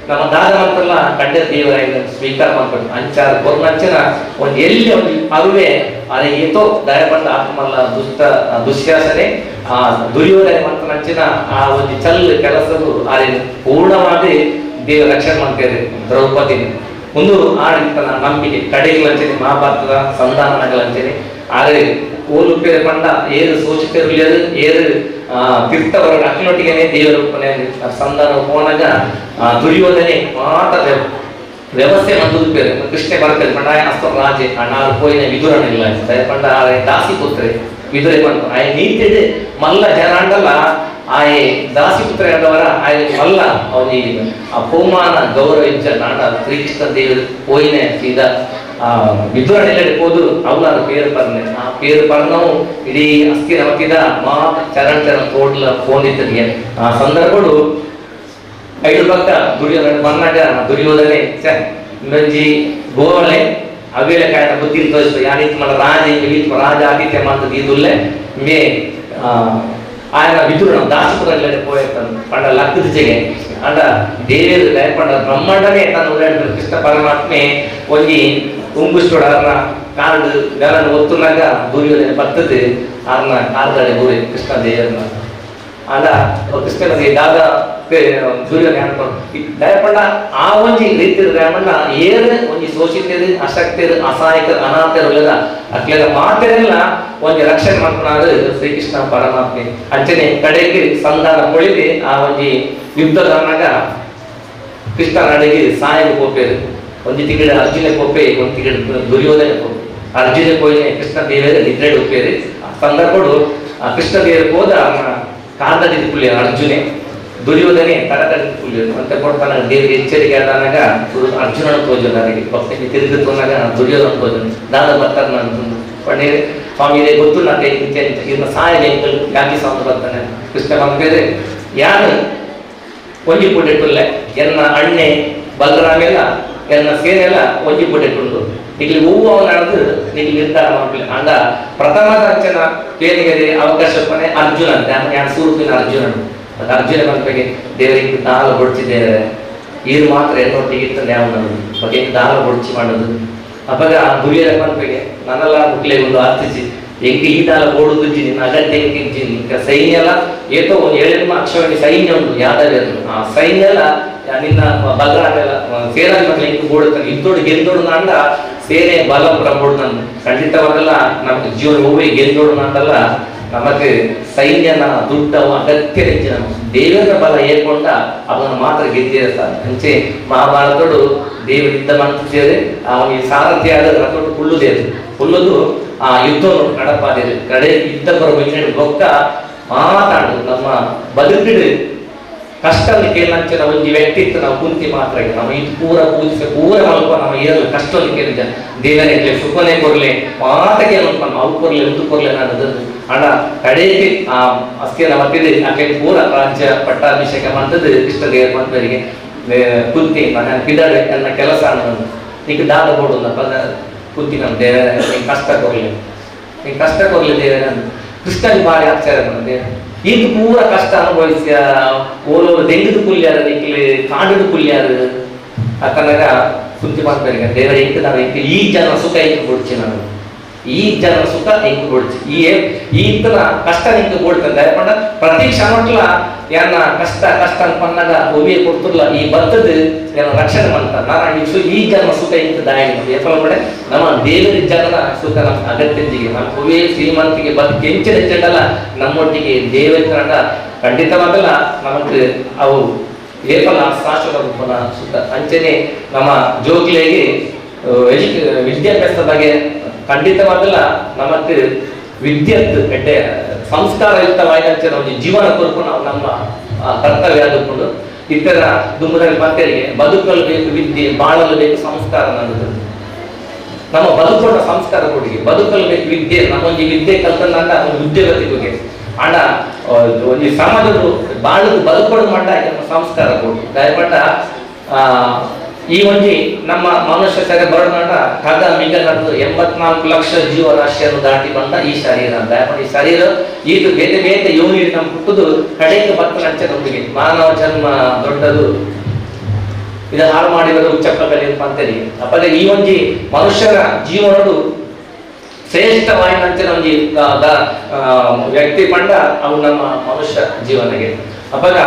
ನಮ್ಮ ದಾದ ಮಂತ್ರಲ್ಲ ಕಂಡ ದೇವರ ಸ್ವೀಕಾರ ಮಾಡ್ಕೊಂಡು ಅಂಚಾರ ಕೊರ್ನಂಚನ ಒಂದು ಎಲ್ಲಿ ಒಂದು ಅರುವೆ ಅದೇ ಏತೋ ದಯಪಂಡ ಆತ್ಮಲ್ಲ ದುಷ್ಟ ದುಶ್ಯಾಸನೆ ಆ ದುರ್ಯೋಧನ ಮಂತ್ರನಂಚಿನ ಆ ಒಂದು ಚಲ್ ಕೆಲಸದು ಅದೇ ಪೂರ್ಣವಾಗಿ ದೇವ ರಕ್ಷಣೆ ಮಾಡ್ತಾರೆ ದ್ರೌಪದಿ ಒಂದು ಆಡಿತನ ನಂಬಿಕೆ ಕಡೆಗಳಂಚನೆ ಮಹಾಭಾರತದ ಸಂಧಾನಗಳಂಚನೆ ಆದರೆ ಓಲು ಪೇರು ಪಂಡ ಏರು ಸೋಚಿತರು ಏರು ತೀರ್ಥವರ ಅಕ್ಕಿನೊಟ್ಟಿಗೆನೆ ದೇವರ ಸಂಧಾನ ಹೋನಾಗ ದುರ್ಯೋಧನೆ ಮಾತ ವ್ಯವಸ್ಥೆ ಮಂದುದು ಪೇರು ಕೃಷ್ಣ ಬರ್ತಾರೆ ಪಂಡ ಅಸ್ತ ರಾಜೆ ಅಣ್ಣಾರು ಪೋಯಿನ ವಿದುರನ ಇಲ್ಲ ಪಂಡ ದಾಸಿ ಪುತ್ರೆ ವಿದುರೆ ಬಂತು ಆಯ ನೀತಿಡ್ ಮಲ್ಲ ಜನಾಂಡಲ್ಲ ಆಯೆ ದಾಸಿ ಪುತ್ರ ಎಂದವರ ಆಯ ಮಲ್ಲ ಅವನಿಗೆ ಆ ಪೌಮಾನ ಗೌರವ ಇಜ್ಜ ನಾಡ ಶ್ರೀಕೃಷ್ಣ ದೇವರು ಪೋಯಿನೆ ಸೀದಾ ಆ ವಿದುರನೆಲ್ಲಡೆ ಹೋದು ಅವನ ಪೇರು ಪರ್ನೆ ಆ ಪೇರು ಪರ್ನವು ಇಡೀ ಅಸ್ಥಿರ ಮತ್ತಿದ ಮಾ ಚರಣ ಚರಣ ತೋಡ್ಲ ಫೋನ್ ಇತ್ತನಿಗೆ ಆ ಸಂದರ್ಭಗಳು ಐದು ಪಕ್ಕ ದುರ್ಯೋಧನ ಬಂದಾಗ ದುರ್ಯೋಧನೆ ಇನ್ನೊಂಜಿ ಗೋವಳೆ ಅವೇಳೆ ಕಾಯನ ಬುದ್ಧಿ ತೋರಿಸ್ತು ಯಾರೀತಿ ಮಲ್ಲ ರಾಜ ಈತ ರಾಜ ಆತಿಥ್ಯ ಮಾಡ್ತದೆ ಇದುಲ್ಲೆ ಮೇ ఆయన ವಿದುರನ ದಾಸಪುರಲ್ಲೇ ಪೋಯತ್ತಾನು ಪಂಡ ಲಕ್ಕದ ಜಗೆ ಅಂಡ ದೇವೇರು ಪಂಡ ಬ್ರಹ್ಮಾಂಡನೇ ತಾನು ಉಳ್ಳಾಡಿದ ಕೃಷ್ಣ ಪರಮಾತ್ಮೆ ಒಂಜಿ ಉಂಗುಷ್ಟೋಡ ಅರ್ನ ಕಾರ್ಡ್ ಬೆಲನ್ ಒತ್ತುನಾಗ ದುರ್ಯೋಧನೆ ಬರ್ತದೆ ಅರ್ನ ಕಾರ್ದಡೆ ಊರೆ ಕೃಷ್ಣ ದೇವರನ್ನ ಅಂಡ ಕೃಷ್ಣನ ದಾದ ದುರ್ಯೋಧನೆ ಅನ್ಕೊಂಡು ದಯಪಂಡ ಆ ಒಂಜಿ ರೀತಿ ರಾಮಣ್ಣ ಏರು ಒಂಜಿ ಶೋಷಿತರು ಅಶಕ್ತರು ಅಸಹಾಯಕರು ಅನಾಥರು ಉಳ್ಳದ ಅಕ್ಲೆದ ಮಾತೆರೆಲ್ಲ ಒಂಜಿ ರಕ್ಷಣೆ ಮಾಡ್ಕೊಳಾರು ಶ್ರೀಕೃಷ್ಣ ಪರಮಾತ್ಮೆ ಅಂಚನೆ ಕಡೆಗೆ ಸಂಧಾನ ಪೊಳಿದು ಆ ಒಂಜಿ ಯುದ್ಧದನ್ನಾಗ ಕೃಷ್ಣ ನಡೆಗೆ ಸಾಯಗ ಪೋಪೇರು ಒಂಜಿ ತಿಗಡೆ ಅರ್ಜುನ ಪೋಪೆ ಒಂದು ತಿಗಡೆ ದುರ್ಯೋಧನ ಪೋಪೆ ಅರ್ಜುನ ಪೋಯಿನೆ ಕೃಷ್ಣ ದೇವರ ನಿದ್ರೆ ಒಪ್ಪೇರು ಆ ಸಂದರ್ಭಡು ಆ ಕೃಷ್ಣ ದೇವರು ಹೋದ ಕಾರ್ದಡಿ ಪುಳ್ಳಿ ಅರ್ಜುನೆ ದುರ್ಯೋಧನೆ ತರತಡಿ ಪುಳ್ಳಿ ಅಂತ ಕೊಡ್ತಾನ ದೇವರಿಗೆ ಎಚ್ಚರಿಕೆ ಆದಾಗ ಅರ್ಜುನನ ತೋಜನಾರಿಗೆ ಭಕ್ತಿಗೆ ತಿರುಗಿ ತೋನಾಗ ದುರ್ಯೋಧನ ತೋಜನ ದಾದ ಬರ್ತಾರ ನಾನು ಪಂಡೇ ಸ್ವಾಮಿ ಇದೇ ಗೊತ್ತು ನಾ ಇದನ್ನ ಸಹಾಯ ಯಾಕೆ ಸ್ವಾಮಿ ಬರ್ತಾನೆ ಕೃಷ್ಣ ಬಂದ್ರೆ ಯಾರು ಒಂಜಿ ಪುಡ್ಡೆಟ್ಟುಲ್ಲೆ ಎನ್ನ ಅಣ್ಣೆ ಬಲರಾಮೆಲ್ಲ ಎನ್ನ ಸೇನೆಲ್ಲ ಒಂಜಿ ಪುಡ್ಡೆಟ್ಟುಂಡು ಇಲ್ಲಿ ಹೂವು ಅವನಾಡದು ನೀವು ನಿರ್ಧಾರ ಮಾಡ್ಲಿ ಅಂಡ ಪ್ರಥಮ ದರ್ಶನ ಕೇಳಿಗೆ ಅವಕಾಶ ಕೊನೆ ಅರ್ಜುನ ಅಂತ ಯಾರು ಸೂರ್ಪಿನ ಅರ್ಜುನನು ಅದು ಅರ್ಜುನ ಬಂದ್ಬೇಕೆ ದೇವರಿಗೆ ದಾಲ ಹೊಡ್ಚಿದ್ದೇವೆ ಇದು ಮಾತ್ರ ಎನ್ನೊಟ್ಟಿಗೆ ಇತ್ತು ನ್ಯಾವ ಬಗ್ಗೆ ದಾಲ ಹೊಡ್ಚಿ ಮಾಡೋದು ಅವಾಗ ದುರ್ಯೋಧನ ಬಂದ್ಬೇಕೆ ನನ್ನೆಲ್ಲ ಮುಕ್ಲೆ ಒಂದು ಆರ್ತಿಜಿ ಎಂಕ ಈ ದಾಲ ಓಡುದು ನಿನ್ನ ಅಗತ್ಯ ಎಂಕಿಜ್ಜಿ ನಿನ್ನ ಸೈನ್ಯ ಎಲ್ಲ ಏತೋ ಒಂದು ಏಳೆಂಬ ಅಕ್ಷರವಾಗಿ ಸೈನ್ಯ ಉಂಟು ಯಾದವ್ಯರು ಆ ಸೈನ್ಯ ಎಲ್ಲ ನಿನ್ನ ಬಲರಾಮೆಲ್ಲ ಸೇನಾಧಿಪತಿ ಮಕ್ಕಳು ಎಂಕು ಓಡುತ್ತಾನೆ ಇದ್ದೋಡು ಗೆದ್ದೋಡು ನಾಂಡ ಸೇನೆ ಬಲ ಪ್ರಬೋಡು ನಾನು ಖಂಡಿತವಾಗಲ್ಲ ನಮ್ಗೆ ಜೀವನ ಹೋಗಿ ಗೆದ್ದೋಡು ನಾಂಡಲ್ಲ ನಮಗೆ ಸೈನ್ಯನ ದುಡ್ಡವ ಅಗತ್ಯ ಹೆಚ್ಚಿನ ದೇವರ ಬಲ ಏರ್ಕೊಂಡ ಅವನು ಮಾತ್ರ ಗೆದ್ದಿರ ಸರ್ ಅಂಚೆ ಮಹಾಭಾರತೋಡು ದೇವರು ಯುದ್ಧ ಮಾಡ್ತಿದ್ದೇವೆ ಅವನಿಗೆ ಸಾರಥ್ಯ ಆದ ರಥೋಡು ಕುಳ್ಳುದೇರು ಕುಳ್ಳುದು ಆ ಯುದ್ಧವನ್ನು ನಡಪಾದೇರು ಕಡೆ ಯುದ್ಧ ಬರುವ ಬೊಕ್ಕ ಮಾತಾಡು ನಮ್ಮ ಬದುಕಿಡು ಕಷ್ಟ ಕೇಳಂಚಿನ ಒಂಜಿ ವ್ಯಕ್ತಿತ್ವ ನಾವು ಕುಂತಿ ಮಾತ್ರ ನಮ್ಮ ಇದು ಪೂರ ಪೂಜಿಸ ಪೂರ ಮಲ್ಪ ನಮ್ಮ ಏರಲು ಕಷ್ಟ ಕೇಳಿದ ದೇವನೇ ಸುಖನೇ ಕೊರ್ಲೆ ಮಾತ ಕೇಳಪ್ಪ ಅವು ಕೊರ್ಲೆ ಒಂದು ಕೊರ್ಲೆ ನಾನು ಅಣ್ಣ ಕಡೆಗೆ ಆ ಅಸ್ತಿನ ಮತ್ತಿದೆ ಆಕೆ ಪೂರ ರಾಜ್ಯ ಪಟ್ಟಾಭಿಷೇಕ ಮಾಡ್ತದೆ ಕೃಷ್ಣ ದೇವ ಮಂತ್ರಿಗೆ ಕುಂತಿ ನಾನು ಪಿದಾಡೆ ನನ್ನ ಕೆಲಸ ಅನ್ನೋದು ಈಗ ದಾದ ಕೊಡುಲ್ಲ ಕುಂತಿ ನಮ್ಮ ದೇವ ನಿಂಗೆ ಕಷ್ಟ ಕೊರ್ಲೆ ನಿಂಗೆ ಕಷ್ಟ ಕೊರ್ಲೆ ದೇವರ ಕೃಷ್ಣನ್ ಭಾರಿ ಆಶ್ಚರ್ಯ ಬಂದೆ ಇದು ಪೂರ ಕಷ್ಟ ಅನುಭವಿಸ ಓಲೋರು ದೆಂಗದ ಪುಲ್ಯಾರು ನಿಕ್ಲಿ ಕಾಡದ ಪುಲ್ಯಾರು ಅಕ್ಕನಾಗ ಕುಂತಿ ಮಾಡ್ತಾರೆ ದೇವರ ಎಂಕ ನಾನು ಎಂಕ ಈ ಜನ ಸುಖ ಎಂಕ ಕೊಡ್ಚಿ ನಾನು ಈ ಜನ ಸುಖ ಎಂಕ ಕೊಡ್ಚಿ ಈ ಈತನ ಕಷ್ಟ ನಿಂಗೆ ಕೊಡ್ತಾನೆ ದಯಪಂಡ ಪ್ರತಿ ಕ್ಷಣಟ್ಲ ಯಾನ ಕಷ್ಟ ಕಷ್ಟ ಅನ್ಪನ್ನಾಗ ಒಮ್ಮೆ ಕೊಡ್ತಿರ್ಲ ಈ ಬರ್ತದ ಏನ ರಕ್ಷಣೆ ಮಾಡ್ತ ನಾನು ಈ ಜನ್ಮ ಸುಖ ಇಂತ ದಾಯ ಏಪಲ ಪಡೆ ನಮ್ಮ ದೇವರ ಜನನ ಸುಖ ನಮ್ಮ ಅಗತ್ಯಜಿಗೆ ನಮ್ಮ ಹೂವೇ ಶ್ರೀಮಂತಿಗೆ ಬದುಕು ಎಂಚಿನ ಚೆಂಡಲ್ಲ ನಮ್ಮೊಟ್ಟಿಗೆ ದೇವರ ಖಂಡಿತವಾದಲ್ಲ ನಮಕ್ ಅವು ಏಪಲ ಶಾಶ್ವತ ರೂಪನ ಸುತ್ತ ಅಂಚನೆ ನಮ್ಮ ಜೋಕ್ಲೆಗೆ ವಿದ್ಯಾಭ್ಯಾಸದ ಬಗ್ಗೆ ಖಂಡಿತವಾದಲ್ಲ ನಮಕ್ ವಿದ್ಯತ್ ಎಡ್ಡೆ ಸಂಸ್ಕಾರಯುಕ್ತವಾದ ಒಂದು ಜೀವನ ಕೊರಕು ನಾವು ನಮ್ಮ ಕರ್ತವ್ಯ ಆದುಕೊಂಡು ಇತರ ದುಮ್ಮದಲ್ಲಿ ಪಂತರಿಗೆ ಬದುಕಲು ಬೇಕು ವಿದ್ಯೆ, ಬಾಳಲು ಬೇಕು ಸಂಸ್ಕಾರ. ನನ್ನದು ನಮ್ಮ ಬದುಕೊಂಡ ಸಂಸ್ಕಾರ ಕೊಡಿಗೆ ಬದುಕಲು ಬೇಕು ವಿದ್ಯೆ. ನಮ್ಮೊಂದು ವಿದ್ಯೆ ಕಲ್ತಂದ ಒಂದು ಉದ್ಯೋಗತಿಗೆ ಅಣ್ಣ ಒಂದು ಸಮಾಜದ ಬಾಳದು ಬದುಕೋಡು ಮಂಡ ನಮ್ಮ ಸಂಸ್ಕಾರ ಕೊಡು ದಯಪಟ್ಟ. ಈ ಒಂಜಿ ನಮ್ಮ ಮನುಷ್ಯ ಸರಿ ಬರೋಣ ಕಗ ಮಿಗ ನಡೆದು 84 ಲಕ್ಷ ಜೀವರಾಶಿಯನ್ನು ದಾಟಿ ಬಂದ ಈ ಶರೀರ. ದಯಪಟ್ಟ ಈ ಶರೀರ ಇದು ಬೇತೆ ಬೇತೆ ಯೋನಿ ನಮ್ಮ ಹುಟ್ಟುದು ಕಡೆಗೆ ಬತ್ತನಂಚೆ ನಮಗೆ ಮಾನವ ಜನ್ಮ ದೊಡ್ಡದು, ಇದು ಹಾಳು ಮಾಡಿದರೆ ಉಚ್ಚಪ್ಪ ಕಲಿಯಪ್ಪ ಅಂತೇಳಿ. ಅಪ್ಪಗೆ ಈ ಒಂಜಿ ಮನುಷ್ಯರ ಜೀವನಡು ಶ್ರೇಷ್ಠವಾಯಿನಂಚಿನ ಒಂಜಿ ವ್ಯಕ್ತಿ ಪಂಡ ಅವು ನಮ್ಮ ಮನುಷ್ಯ ಜೀವನಗೆ. ಅಪ್ಪಗ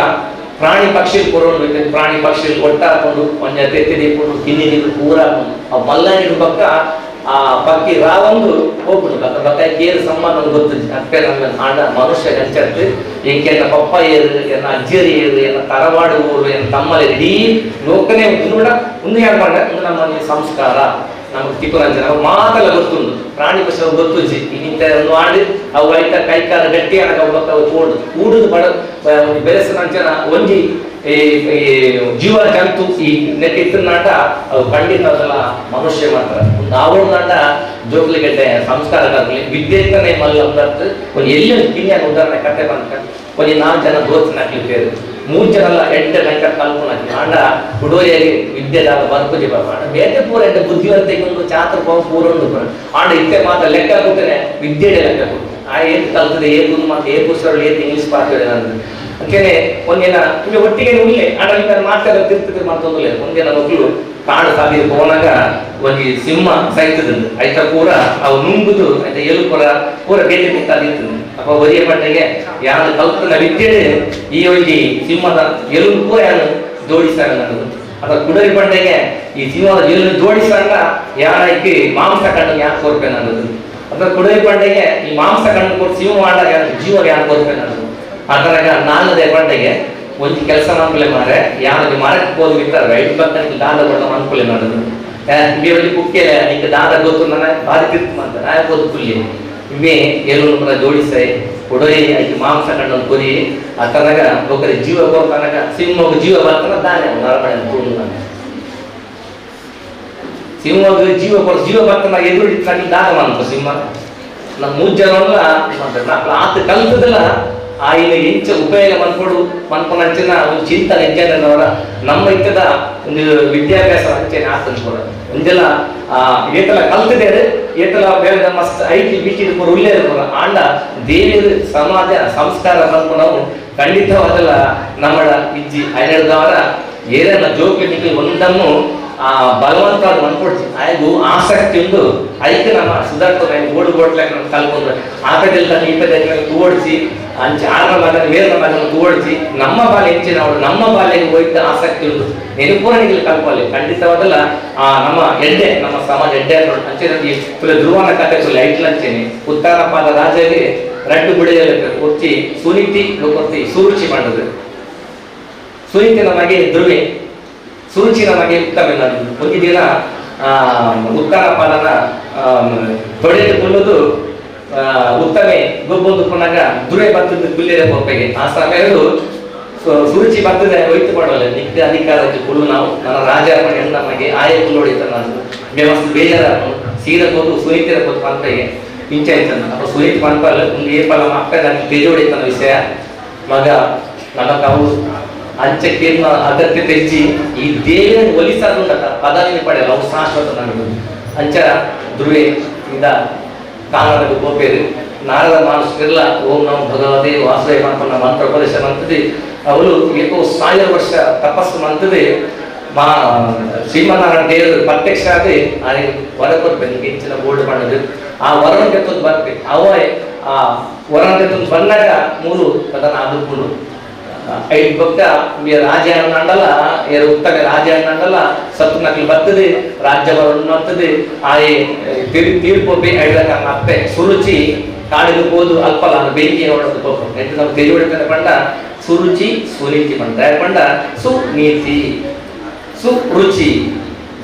ಪ್ರಾಣಿ ಪಕ್ಷಿ ಕೊರೋನು ಪ್ರಾಣಿ ಪಕ್ಷಿ ಒಟ್ಟಾಕೊಂಡು ಒಂಜ ತೆತ್ತಿ ದೀಪುಂಡು ಕಿನ್ನಿ ನೀರು ಪೂರ ಆ ಮಲ್ಲ ನೀರು ಪಕ್ಕ ಆ ಪಕ್ಕಿ ರಾವೊಂದು ಹೋಗ್ಬಿಡು ಬಕ್ಕ ಬಕ್ಕ ಕೇರು ಸಂಬಂಧ ಗೊತ್ತು ಅಕ್ಕ ನಮ್ಮ ಆಂಡ ಮನುಷ್ಯ ಗಂಚತ್ತು ಎಂಕೆನ್ನ ಪಪ್ಪ ಏರು ಎನ್ನ ಅಜ್ಜಿಯರು ಏರು ಎನ್ನ ತರವಾಡು ಊರು ಎನ್ನ ತಮ್ಮಲ್ಲಿ ಇಡೀ ಲೋಕನೇ ಕೂಡ ಒಂದು ಯಾರು ಮಾಡ ನಮ್ಮ ಸಂಸ್ಕಾರ ನಮಗೆ ತಿಪ್ಪುರಂಜನೆ ಅವು ಮಾತೆಲ್ಲ ಗೊತ್ತುಂಡು ಪ್ರಾಣಿ ಪಕ್ಷಿ ಗೊತ್ತುಜ್ಜಿ ಇನ್ನಿಂತ ಒಂದು ಆಡಿ ಅವು ಐತ ಕೈಕಾಲ ಗಟ್ಟಿ ಅನಗ ಅವು ಬಕ್ಕ ಅವು ಕೂಡು ಕೂಡುದು ಬಡ ಒಂದು ಬೆರೆಸನಂಚನ ಒಂಜಿ ಈ ಜೀವ ಜಂತು ಈ ನೆಟ್ಟಿತ್ತು ನಾಟ ಅವು ಖಂಡಿತ ಅದೆಲ್ಲ ಮನುಷ್ಯ ಮಾತ್ರ ಒಂದು ಆವಡು ನಾಟ ಜೋಕ್ಲಿಗೆಡ್ಡೆ ಸಂಸ್ಕಾರ ಆಗಲಿ ವಿದ್ಯೆತ್ತನೇ ಮಲ್ಲ ಒಂದರ್ಥ ಒಂದು ಎಲ್ಲಿ ಒಂದು ಕಿನ್ಯಾನ ಉದಾಹರಣೆ ಕತೆ ಬಂತ ಒಂದು 4 ಜನ ದೋಸ್ತನ ಹಾಕ್ಲಿಕ್ಕೆ 3 ಜನ ಅಲ್ಲ 8 ಲಂಕ ಕಲ್ಪನ ಹಾಕಿ ಆಂಡ ಹುಡುಗರಿಗೆ ವಿದ್ಯೆ ದಾದ ಬರ್ಪುಜಿ ಬರ ಆಂಡ ಬೇತೆ ಪೂರ ಎಡ್ಡೆ ಬುದ್ಧಿವಂತಿಗೆ ಒಂದು ಚಾತ್ರ ಪೋ ಪೂರೊಂಡು ಪೂರ ಆಂಡ ಇತ್ತೆ ಮಾತ್ರ ಲೆಕ್ಕ ಕೂತೇನೆ ವಿದ್ಯೆ ಲೆಕ್ಕ ಕೂತೆ ಆ ಏತ್ ಕಲ್ತದೆ ಏತ್ ಮಾತು ಏತ್ ಪುಸ್ತಕ ಏತ್ ಇಂಗ್ಲೀಷ್ ಪಾಠ ನಾನು ಅಂಕೇನೆ ಒಂದಿನ ನಿಮಗೆ ಒಟ್ಟಿಗೆ ಉಳ್ಳೆ ಆಂಡ ನಿಮ್ಮ ಮಾತೆಲ್ಲ ತಿರ್ತದೆ ಮಾತೊಂದಿಲ್ಲ. ಒಂದಿನ ಮಕ್ಕಳು ಕಾಡು ಸಾದಿ ಹೋನಾಗ ಒಂಜಿ ಸಿಂಹ ಸೈತದ ಐತ ಪೂರ ಅವು ನುಂಗುದು ಐತ ಎಲು ಪೂರ ಪೂರ ಬೇತೆ ಬಿತ್ತಾದಿತ್ತು. ಅಪ್ಪ ಒರಿಯ ಪಟ್ಟೆಗೆ ಯಾರು ಕಲ್ತನ ವಿದ್ಯೆ ಈ ಒಂಜಿ ಸಿಂಹದ ಎಲು ಪೂರ ಯಾರು ಜೋಡಿಸಾಗ ನನಗೆ ಅಥವಾ ಕುಡರಿ ಪಂಡೆಗೆ ಈ ಸಿಂಹದ ಎಲು ಜೋಡಿಸಾಗ ಯಾರಕ್ಕೆ ಮಾಂಸ ಕಣ್ಣು ಯಾಕೆ ಕೊರ್ಪೆ ನನ್ನದು ಅಥವಾ ಕುಡರಿ ಪಂಡೆಗೆ ಈ ಮಾಂಸ ಕಣ್ಣು ಕೊಟ್ಟು ಸಿಂಹ ಮಾಡಾಗ ಯಾರು ಜೀವ ಯಾರು ಕೊರ್ಪೆ ನನ್ನದು. ಅದರಾಗ ನಾಲ್ಕದೇ ಪಂಡೆಗೆ ಒಂದು ಕೆಲಸ ಅನುಕೂಲ ಮಾರೆ ಯಾರಿಗೆ ಮರಕ್ಕೆ ಹೋದ್ ಬಿಟ್ಟಾರ ಐದು ಪಕ್ಕನಿಗೆ ದಾದ ಕೊಟ್ಟ ಅನುಕೂಲ ಮಾಡೋದು ಇವೆ ಕುಕ್ಕೆ ನಿಂಗೆ ದಾದ ಗೊತ್ತು ನನ್ನ ಭಾರಿ ತಿರ್ತು ಮಾಡ್ತಾರೆ ನಾ ಗೊತ್ತು ಕುಲ್ಲಿ ಇವೆ ಎಲು ಪುರ ಜೋಡಿಸೈ ಕೊಡೋರಿ ಐದು ಮಾಂಸ ಕಣ್ಣು ಕೊರಿ ಆತನಾಗ ಒಬ್ಬರಿ ಜೀವ ಕೊಡ್ತಾನಾಗ ಸಿಂಹಗ ಜೀವ ಬರ್ತಾನ ದಾನೆ ನರಮಣೆ ತೂನು ನಾನು ಸಿಂಹಗ ಜೀವ ಕೊಡ ಜೀವ ಬರ್ತಾನ ಎದುರು ನನಗೆ ದಾದ ಮಾಡ್ತು ಸಿಂಹ ನಮ್ಮ 3 ಜನ ಆತ ಕಲ್ತದಲ್ಲ ಆಯಿನ ಎಂಚ ಉಪಯೋಗ ಮನ್ಕೊಡು ಮನ್ಕೊನಂಚಿನ ಒಂದು ಚಿಂತನೆ ಎಂಚನವರ ನಮ್ಮ ಇತ್ತದ ಒಂದು ವಿದ್ಯಾಭ್ಯಾಸ ಅಂಚೆನೆ ಆತನ ಕೂಡ ಒಂದೆಲ್ಲ ಏತಲ ಕಲ್ತದೇರು ಏತಲ ಬೇರೆ ನಮ್ಮ IT B T ಪೂರ ಉಳ್ಳೇರು ಪೂರ ಆಂಡ ದೇವಿಯರು ಸಮಾಜ ಸಂಸ್ಕಾರ ಮನ್ಕೊನವು ಖಂಡಿತವಾದಲ್ಲ ನಮ್ಮ ಇಜ್ಜಿ ಐನದವರ ಏನೆಲ್ಲ ಜೋಕಿನಿಗೆ ಒಂದನ್ನು ಆ ಬಲವಂತ ಮನ್ಕೊಡ್ತಿ ಆಯ್ಗು ಆಸಕ್ತಿ ಒಂದು ಐಕೆ ನಮ್ಮ ಸುಧಾರ್ಕೊಂಡು ಓಡು ಓಡ್ಲಾಕ ನಮ್ಮ ಕಲ್ಕೊಂಡ್ರೆ ಆತದೆಲ್ಲ ಈತದೆಲ್ಲ ತೋಡಿಸಿ ಅಂಚೆ ಆರ ಮಗನ ಮೇಲಿನ ಮಗನ ತೋಡಿಸಿ ನಮ್ಮ ಬಾಲ್ಯ ಹೆಚ್ಚಿನ ಅವಳು ನಮ್ಮ ಬಾಲ್ಯಕ್ಕೆ ಹೋಯ್ತ ಆಸಕ್ತಿ ಉಂಟು ನೆನಪೂರ ನಿಗಲಿ ಕಲ್ಪಲ್ಲಿ ಖಂಡಿತವಾದಲ್ಲ ಆ ನಮ್ಮ ಎಡ್ಡೆ ನಮ್ಮ ಸಮಾಜ ಎಡ್ಡೆ ಅಂಚೆ ನಮಗೆ ಧ್ರುವನ ಕಥೆ ತುಲೆ ಐಟ್ಲ ಅಂಚೆನೆ ಉತ್ತಾನಪಾದ ರಾಜಗೆ ರಡ್ಡು ಗುಡಿಯಲ್ಲಿ ಒತ್ತಿ ಸುನೀತಿ ಒತ್ತಿ ಸುರುಚಿ ಮಾಡದು ಸುನೀತಿ ನಮಗೆ ಧ್ರುವೆ ಸುರುಚಿ ನಮಗೆ ಉತ್ತಮ ಒಂದು ದಿನ ಉತ್ತಾನಪಾದನ ತೊಡೆದು ಕುಲ್ಲುದು ಉತ್ತಮೆ ಗೊಬ್ಬೊಂದು ಪುನಗ ದುರೆ ಬತ್ತದ ಗುಲ್ಲೆರೆ ಪೊಪ್ಪೆಗೆ ಆ ಸಮಯದು ಸುರುಚಿ ಬರ್ತದೆ ಹೋಯ್ತು ಮಾಡಲ್ಲ ನಿಕ್ಕ ಅಧಿಕಾರಕ್ಕೆ ಕುಳ್ಳು ನಾವು ನನ್ನ ರಾಜ ಹೆಣ್ಣಮ್ಮಗೆ ಆಯ ಕುಲ್ಲು ಹೊಡಿತ ನಾನು ವ್ಯವಸ್ಥೆ ಬೇಜಾರ ಸೀರೆ ಹೋದು ಸುನೀತಿರ ಹೋದು ಪಂಪೆಗೆ ಇಂಚ ಆಯ್ತಾನ ಅಪ್ಪ ಸುನೀತಿ ಪಂಪಲ್ಲ ಒಂದು ಏಪಲ್ಲ ಅಕ್ಕ ನನಗೆ ತೇಜ ಹೊಡಿತಾನ ವಿಷಯ ಮಗ ನಮಗ ಅವು ಅಂಚಕ್ಕೆ ಅಗತ್ಯ ತೆಜ್ಜಿ ಈ ದೇವಿನ ಒಲಿಸಾದುಂಡತ ಪದವಿ ಪಡೆಯಲ್ಲ ಅವು ಶಾಶ್ವತ ನನಗೆ ಅಂಚ ಧ್ರುವೆ ಇಂದ ಕಾನದ ಗೋಪೇರು ನಾರದ ಮಹರ್ಷಿರ್ಲ ಓಂ ನಮೋ ಭಗವತೆ ವಾಸುದೇವ ಅಂತ ಮಂತ್ರೋಪದೇಶ ಮಂತದೆ ಅವಳು ಏಕೋ 1000 ವರ್ಷ ತಪಸ್ಸು ಮಂತದೆ ಮಾ ಶ್ರೀಮನ್ನಾರಾಯಣ ದೇವರು ಪ್ರತ್ಯಕ್ಷ ಆಗಿ ಆಯ್ ವರ ಕೊರ್ಪೆ ನಿಂಗೆ ಹೆಚ್ಚಿನ ಬೋಲ್ಡ್ ಮಾಡೋದು ಆ ವರನ ತೆತ್ತೊಂದು ಬರ್ಪೆ ಅವೇ ಆ ವರನ ತೆತ್ತೊಂದು ಬಂದಾಗ ಮೂರು ಕದನ ಆದುಕೊಂಡು ಐದು ಭಕ್ತ ರಾಜ ಅಂಡಲ್ಲ ಏರು ಉತ್ತಮ ರಾಜ ಅಂಡಲ್ಲ ಸತ್ತು ನಕಲು ಬರ್ತದೆ ರಾಜ್ಯ ಬರ್ತದೆ ಆಯೆ ತೀರ್ಪೊಬ್ಬೆ ಐದಕ್ಕ ಅಪ್ಪೆ ಸುರುಚಿ ಕಾಡಿಗೆ ಹೋದು ಅಲ್ಪಲ್ಲ ಬೆಂಕಿ ಹೊಡೆದು ಹೋಗ್ಬೇಕು ಎಂತ ನಾವು ತೆರಿ ಹೊಡಿತಾನೆ ಪಂಡ Suruchi Suniti ಪಂಡ ಪಂಡ ಸುನೀತಿ ಸುರುಚಿ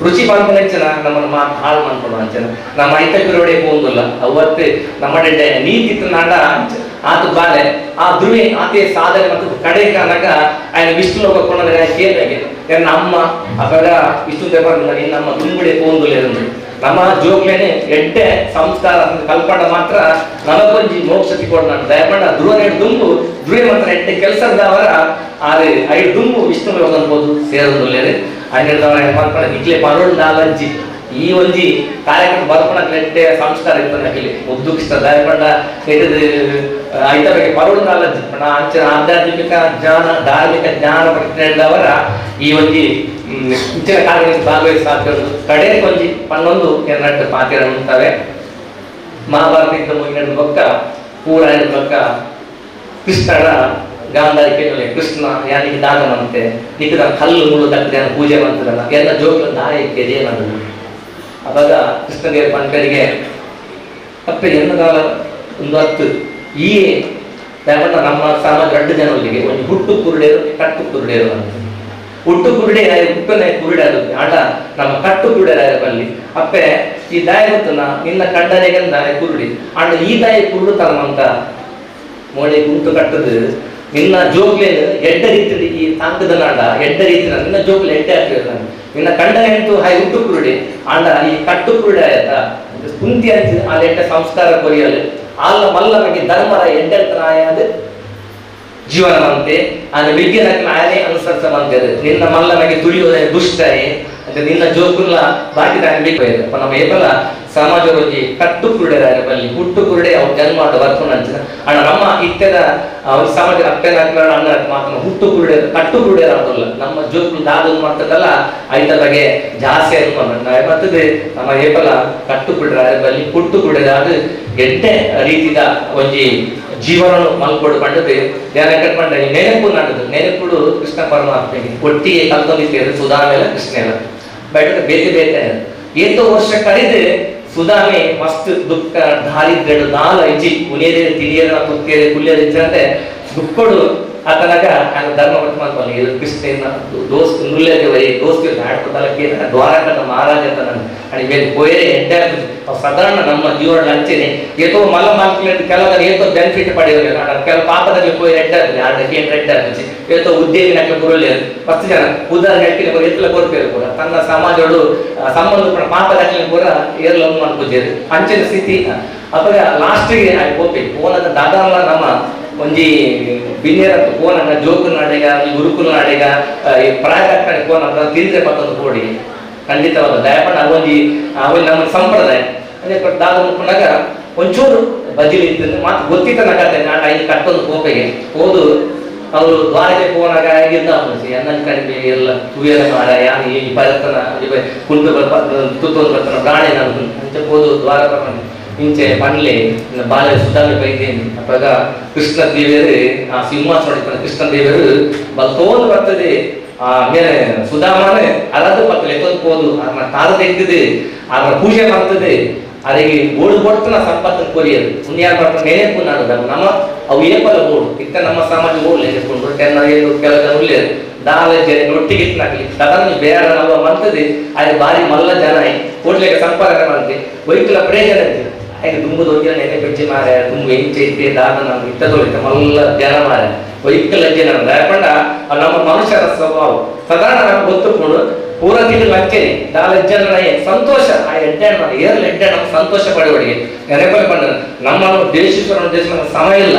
ರುಚಿ ಪನ್ಪುನಂಚಿನ ನಮ್ಮನ್ನು ಮಾತು ಹಾಳು ಮನ್ಪುನ ಅಂಚನ ನಮ್ಮ ಐತ ಪಿರೋಡೆ ಪೋಂದುಲ್ಲ ಅವತ್ತು ನಮ್ಮ ನೀತಿ ನಾಡ ಆತ ಬಾಲೆ ಆ ಧ್ರುವೆ ಆತೆ ಸಾಧನೆ ಮತ್ತು ಕಡೆ ಕಾನಾಗ ఆయన ವಿಷ್ಣು ಲೋಕ ಕೊನಗ ಕೇಳಿದಾಗೆ ಎನ್ನ ಅಮ್ಮ ಅಪಗ ವಿಷ್ಣು ದೇವರ ನಿನ್ನ ಅಮ್ಮ ದುಂಬುಡೆ ಪೋಂದುಲ್ಲ ನಮ್ಮ ಜೋಕ್ಲೇನೆ ಎಡ್ಡೆ ಸಂಸ್ಕಾರ ಕಲ್ಪಡ ಮಾತ್ರ ನಮಗೊಂಜಿ ಮೋಕ್ಷ ತಿಕೊಡ್ ನಾನು ದಯಪಂಡ ಧ್ರುವನೇ ದುಂಬು ಧ್ರುವೆ ಮಾತ್ರ ಎಡ್ಡೆ ಕೆಲಸದವರ ಆರೆ ಐದು ದುಂಬು ವಿಷ್ಣು ಲೋಕ ಅನ್ಬೋದು ಸೇರೊಂದುಲ್ಲೇರೆ ಹನ್ನೆರಡವರ ಮಕ್ಕಳ ಇಕ್ಲೆ ಪರೋಳ್ ನಾಲಂಜಿ ಈ ಒಂಜಿ ಕಾರ್ಯಕ್ರಮ ಬರ್ಪಣ ಎಡ್ಡೆ ಸಂಸ್ಕಾರ ಇತ್ತು ನಕಿಲಿ ಮುದ್ದು ಕೃಷ್ಣ ದಯಪಂಡ ಎಡ್ದು ಐತ ಬಗ್ಗೆ ಪರೋಳ್ ನಾಲಂಜಿ ಪಂಡ ಅಂಚಿನ ಆಧ್ಯಾತ್ಮಿಕ ಜ್ಞಾನ ಧಾರ್ಮಿಕ ಜ್ಞಾನ ಪಡೆದವರ ಈ ಒಂಜಿ ಇಂಚಿನ ಕಾರ್ಯಕ್ರಮ ಭಾಗವಹಿಸ ಸಾಧ್ಯ ಕಡೆ ಕೊಂಜಿ ಪನ್ನೊಂದು ಎರಡ್ ಪಾತಿರ ಉಂಟವೆ ಮಹಾಭಾರತ ಯುದ್ಧ ಮುಗಿನ ಬೊಕ್ಕ ಪೂರಾಯಣ ಬೊಕ್ಕ ಕೃಷ್ಣನ ಗಾಂಧಾರಿ ಕೇಳಲೆ ಕೃಷ್ಣ ಯಾನಿಗೆ ದಾನ ಮಂತೆ ನಿಕ್ಕದ ಕಲ್ಲು ಮುಳ್ಳು ದಕ್ಕದೆ ಪೂಜೆ ಮಂತದಲ್ಲ ಎಲ್ಲ ಜೋಕ್ಲ ದಾಯ ಕೆಜೆ ನನ್ನದು. ಅವಾಗ ಕೃಷ್ಣದೇವ ಪಂಕರಿಗೆ ಅಪ್ಪ ಎನ್ನದಾಲ ಒಂದು ಹತ್ತು ಈ ಯಾಕಂದ್ರೆ ನಮ್ಮ ಸಮಾಜ ಎರಡು ಜನರಿಗೆ ಒಂದು ಹುಟ್ಟು ಕುರುಡೇರು ಕಟ್ಟು ಕುರುಡೇರು ಅಂತ. ಹುಟ್ಟು ಕುರುಡೆ ಹುಟ್ಟನೆ ಕುರುಡೆ ಅದು ಆಟ ನಮ್ಮ ಕಟ್ಟು ಕುರುಡೆ ಬಲ್ಲಿ ಅಪ್ಪೆ ಈ ದಾಯ ಗೊತ್ತನ ನಿನ್ನ ಕಂಡನೆಗೆ ದಾಯ ಕುರುಡಿ ಆಂಡ ಈ ದಾಯ ಕುರುಡು ತನಮಂತ ಮೋಳೆ ಗುಂಟು ಕಟ್ಟದು ನಿನ್ನ ಜೋಗ್ಲೇನು ಎಡ್ಡ ರೀತಿ ಈ ತಾಂಕದ ನಾಡ ಎಡ್ಡ ರೀತಿ ನಿನ್ನ ಜೋಗ್ಲೆ ಎಡ್ಡೆ ಆಗ್ತದೆ ನಾನು ನಿನ್ನ ಕಂಡನೆ ಅಂತೂ ಹಾಯ್ ಹುಟ್ಟು ಕುರುಡಿ ಆಂಡ ಈ ಕಟ್ಟು ಕುರುಡೆ ಆಯ್ತಾ ಕುಂತಿ ಅಂತ ಆ ಎಡ್ಡ ಸಂಸ್ಕಾರ ಕೊರಿಯಲು ಆಲ್ಲ ಮಲ್ಲ ಬಗ್ಗೆ ಧರ್ಮರ ಎಡ್ಡೆಂತನಾಯದು ಜೀವನವಂತೆ ಆನೆ ವಿದ್ಯೆನಕ್ಕೆ ಆನೆ ಅನುಸರಿಸವಂತೆ ನಿನ್ನ ಮಲ್ಲನಿಗೆ ತುಳಿಯೋದೇ ದುಷ್ಟಯೇ ಅಂತ ನಿನ್ನ ಜೋಕುಲ್ಲ ಬಾಕಿ ತಾನೆ ಬೇಕು ನಮ್ಮ ಏಪಲ ಸಮಾಜ ರೋಗಿ ಕಟ್ಟು ಕುರುಡೆದಾರೆ ಬಲ್ಲಿ ಹುಟ್ಟು ಕುರುಡೆ ಅವ್ರ ಜನ್ಮ ಆದ ಬರ್ಕೊಂಡು ಅಂಚಿನ ಅಣ್ಣ ನಮ್ಮ ಇತ್ಯದ ಅವ್ರ ಸಮಾಜ ಅಪ್ಪನ ಅಣ್ಣ ಮಾತ್ರ ಹುಟ್ಟು ಕುರುಡೆ ಕಟ್ಟು ಕುರುಡೆ ಆಗೋಲ್ಲ ನಮ್ಮ ಜೋಕುಲ್ ದಾದ ಮಾಡ್ತದಲ್ಲ ಐತ ಬಗ್ಗೆ ಜಾಸ್ತಿ ಮತ್ತದೇ ನಮ್ಮ ಏಪಲ ಕಟ್ಟು ಕುರುಡರಾದ ಬಲ್ಲಿ ಹುಟ್ಟು ಕುರುಡೆದಾದ ಎಡ್ಡೆ ರೀತಿದ ಒಂಜಿ ಜೀವನ ಮಲ್ಕೊಡು ಪಂಡದು ಧ್ಯಾನ ಕಟ್ಪಂಡ ನೆನಪು ನಾಡದು ನೆನಪುಡು ಕೃಷ್ಣ ಪರಮಾತ್ಮೆಗೆ ಒಟ್ಟಿಗೆ ಕಲ್ತೊಂದಿತ್ತೇವೆ ಸುಧಾಮೇಲೆ ಕೃಷ್ಣೆಲ್ಲ ಬಟ್ ಬೇತೆ ಬೇತೆ ಏತೋ ವರ್ಷ ಕಳೆದು ಸುಧಾಮೆ ಮಸ್ತ್ ದುಃಖ ದಾರಿದ್ರ್ಯಡು ನಾಲ್ ಐಜಿ ಉನಿಯರೆ ತಿರಿಯರ ಕುತ್ತಿಯರೆ ಕುಲ್ಯರೆ ಇಚ್ಚಂತೆ ದುಃಖಡು ಆತನಾಗ ఆయన ಧರ್ಮ ಪಟ್ಮಾತ್ಮಲ್ಲಿ ಕೃಷ್ಣ ದೋಸ್ತ್ ನುಲ್ಲೇದೆ ವೈ ದೋಸ್ತ್ ಆಡ್ಕೊತಲಕ್ಕೆ ದ್ವಾರಕದ ಮಹಾರಾಜ ಅಂತ ನಾನು అని ಮೇಲೆ పోయే ಎಡ್ಡೆ ಸಾಧಾರಣ ನಮ್ಮ ಜೀವನ ಅಂಚೆನೆ ಏತೋ ಮಲ್ಲ ಮಾಲ್ಕುಲೇಟ್ ಕೆಲವರು ಏತೋ ಬೆನಿಫಿಟ್ ಪಡೆಯೋಲ್ಲ ಕೆಲವು ಪಾಪದಲ್ಲಿ ಪೋಯಿ ರೆಡ್ ಆಗ್ತದೆ ಆಡ ಕೇನ್ ರೆಡ್ ಆಗ್ತದೆ ಏತೋ ಉದ್ಯಮಿ ನಕ್ಕೆ ಬರೋಲ್ಲ ಫಸ್ಟ್ ಜನ ಉದಾಹರಣೆ ಹೇಳ್ತೀನಿ ಎತ್ತಲ ಕೊರ್ಪೇರು ಕೂಡ ತನ್ನ ಸಮಾಜಗಳು ಸಂಬಂಧ ಕೂಡ ಪಾಪದ ಕೂಡ ಏರ್ಲ ಅನ್ಪುಜೇರು ಅಂಚಿನ ಸ್ಥಿತಿ ಅಪಗ ಲಾಸ್ಟ್ಗೆ ಪೋಪೆ ಪೋನದ ದಾದಾಲ ನಮ್ಮ ಒಂಜಿ ಬಿನ್ನೇರ ಪೋನಂಗ ಜೋಕು ನಾಡೆಗ ಗುರುಕುಲ ನಾಡೆಗ ಪ್ರಾಯ ಪೋನ ತಿಂದ್ರೆ ಪತ್ತೊಂದು ಕೋಡಿ ಖಂಡಿತವಾದ ದಯಪಣ್ಣ ಅವೊಂಜಿ ಅವೊಂದು ನಮ್ಮ ಸಂಪ್ರದಾಯ ಅದೇ ದಾದ ಮುಟ್ಕೊಂಡಾಗ ಒಂಚೂರು ಬಜಿಲಿ ಇತ್ತು ಮಾತು ಗೊತ್ತಿತ್ತನ ಕತೆ ನಾನು ಐದು ಕಟ್ಟೊಂದು ಕೋಪೆಗೆ ಹೋದು ಅವರು ದ್ವಾರಕ್ಕೆ ಹೋನಾಗ ಆಗಿದ್ದ ಎನ್ನ ಕಡಿಮೆ ಎಲ್ಲ ತೂಯರ ಮಾರ ಯಾನು ಈ ಪರತನ ಕುಂಟು ತುತ್ತೊಂದು ಬರ್ತಾನ ಪ್ರಾಣಿ ನಾನು ಅಂಚೆ ಹೋದು ದ್ವಾರ ಇಂಚೆ ಪನ್ಲೆ ಬಾಲೆ ಸುಧಾಮಿ ಬೈದೇನಿ ಅಪ್ಪಾಗ ಕೃಷ್ಣ ದೇವರು ಆ ಸಿಂಹಾಸನ ಕೃಷ್ಣ ದೇವರು ಬಲ್ತೋದು ಬರ್ತದೆ ಆ ಮೇಲೆ ಸುಧಾಮನೆ ಅರದು ಪತ್ತಲೆ ಎತ್ತೊಂದು ಹೋದು ಅದನ್ನ ತಾರು ತೆಗ್ದಿದೆ ಅದನ್ನ ಪೂಜೆ ಮಾಡ್ತದೆ ಅದಕ್ಕೆ ಬೋಡು ಕೊಡ್ತನ ಸಂಪತ್ತನ್ನು ಕೊರಿಯದು ಪುಣ್ಯ ಮಾಡ್ತಾನೆ ನೆನಪು ನಾನು ನಮ್ಮ ಅವು ಏಪಲ ಬೋಡು ಇತ್ತ ನಮ್ಮ ಸಮಾಜ ಓಡ್ ನೆನೆಸ್ಕೊಂಡು ಟೆನ್ನ ಏನು ಕೆಲಸ ಉಲ್ಲೇದು ದಾಲ ಜನ ಒಟ್ಟಿಗೆ ಇತ್ತನಾಗಲಿ ತದನ್ನು ಬೇರೆ ನವ ಮಂತದೆ ಅದು ಬಾರಿ ಮಲ್ಲ ಜನ ಕೋಟ್ಲೆಗೆ ಸಂಪಾದನೆ ಮಂತೆ ವೈಕುಲ ಪ್ರಯೋಜನ ಹಾಗೆ ದುಂಬು ದೊಡ್ಡ ನೆನೆ ಬೆಚ್ಚಿ ಮಾರೆ ದುಂಬು ಎಂಚೆ ಇತ್ತೆ ದಾದ ನಾನು ಇತ್ತದೊಳಿತ ಮಲ್ಲ ಜನ ಮಾರೆ ವೈಕಲ ಜನ ದಯಪಂಡ ನಮ್ಮ ಮನುಷ್ಯರ ಸ್ವಭಾವ ಸಾಧಾರಣ ನಮ್ಗೆ ಗೊತ್ತುಕೊಂಡು ಪೂರ ತಿಂಗಳು ಲಂಚನೆ ದಾಲ ಜನ ಸಂತೋಷ ಆ ಎಡ್ಡೆ ಏರ್ಲ ಎಡ್ಡೆ ನಮ್ಮ ಸಂತೋಷ ಪಡೆಯುವಳಿಗೆ ನೆನಪಲ್ಲಿ ಬಂದ ನಮ್ಮನ್ನು ದೇಶಿಸುವ ದೇಶ ನಮ್ಮ ಸಮಯ ಇಲ್ಲ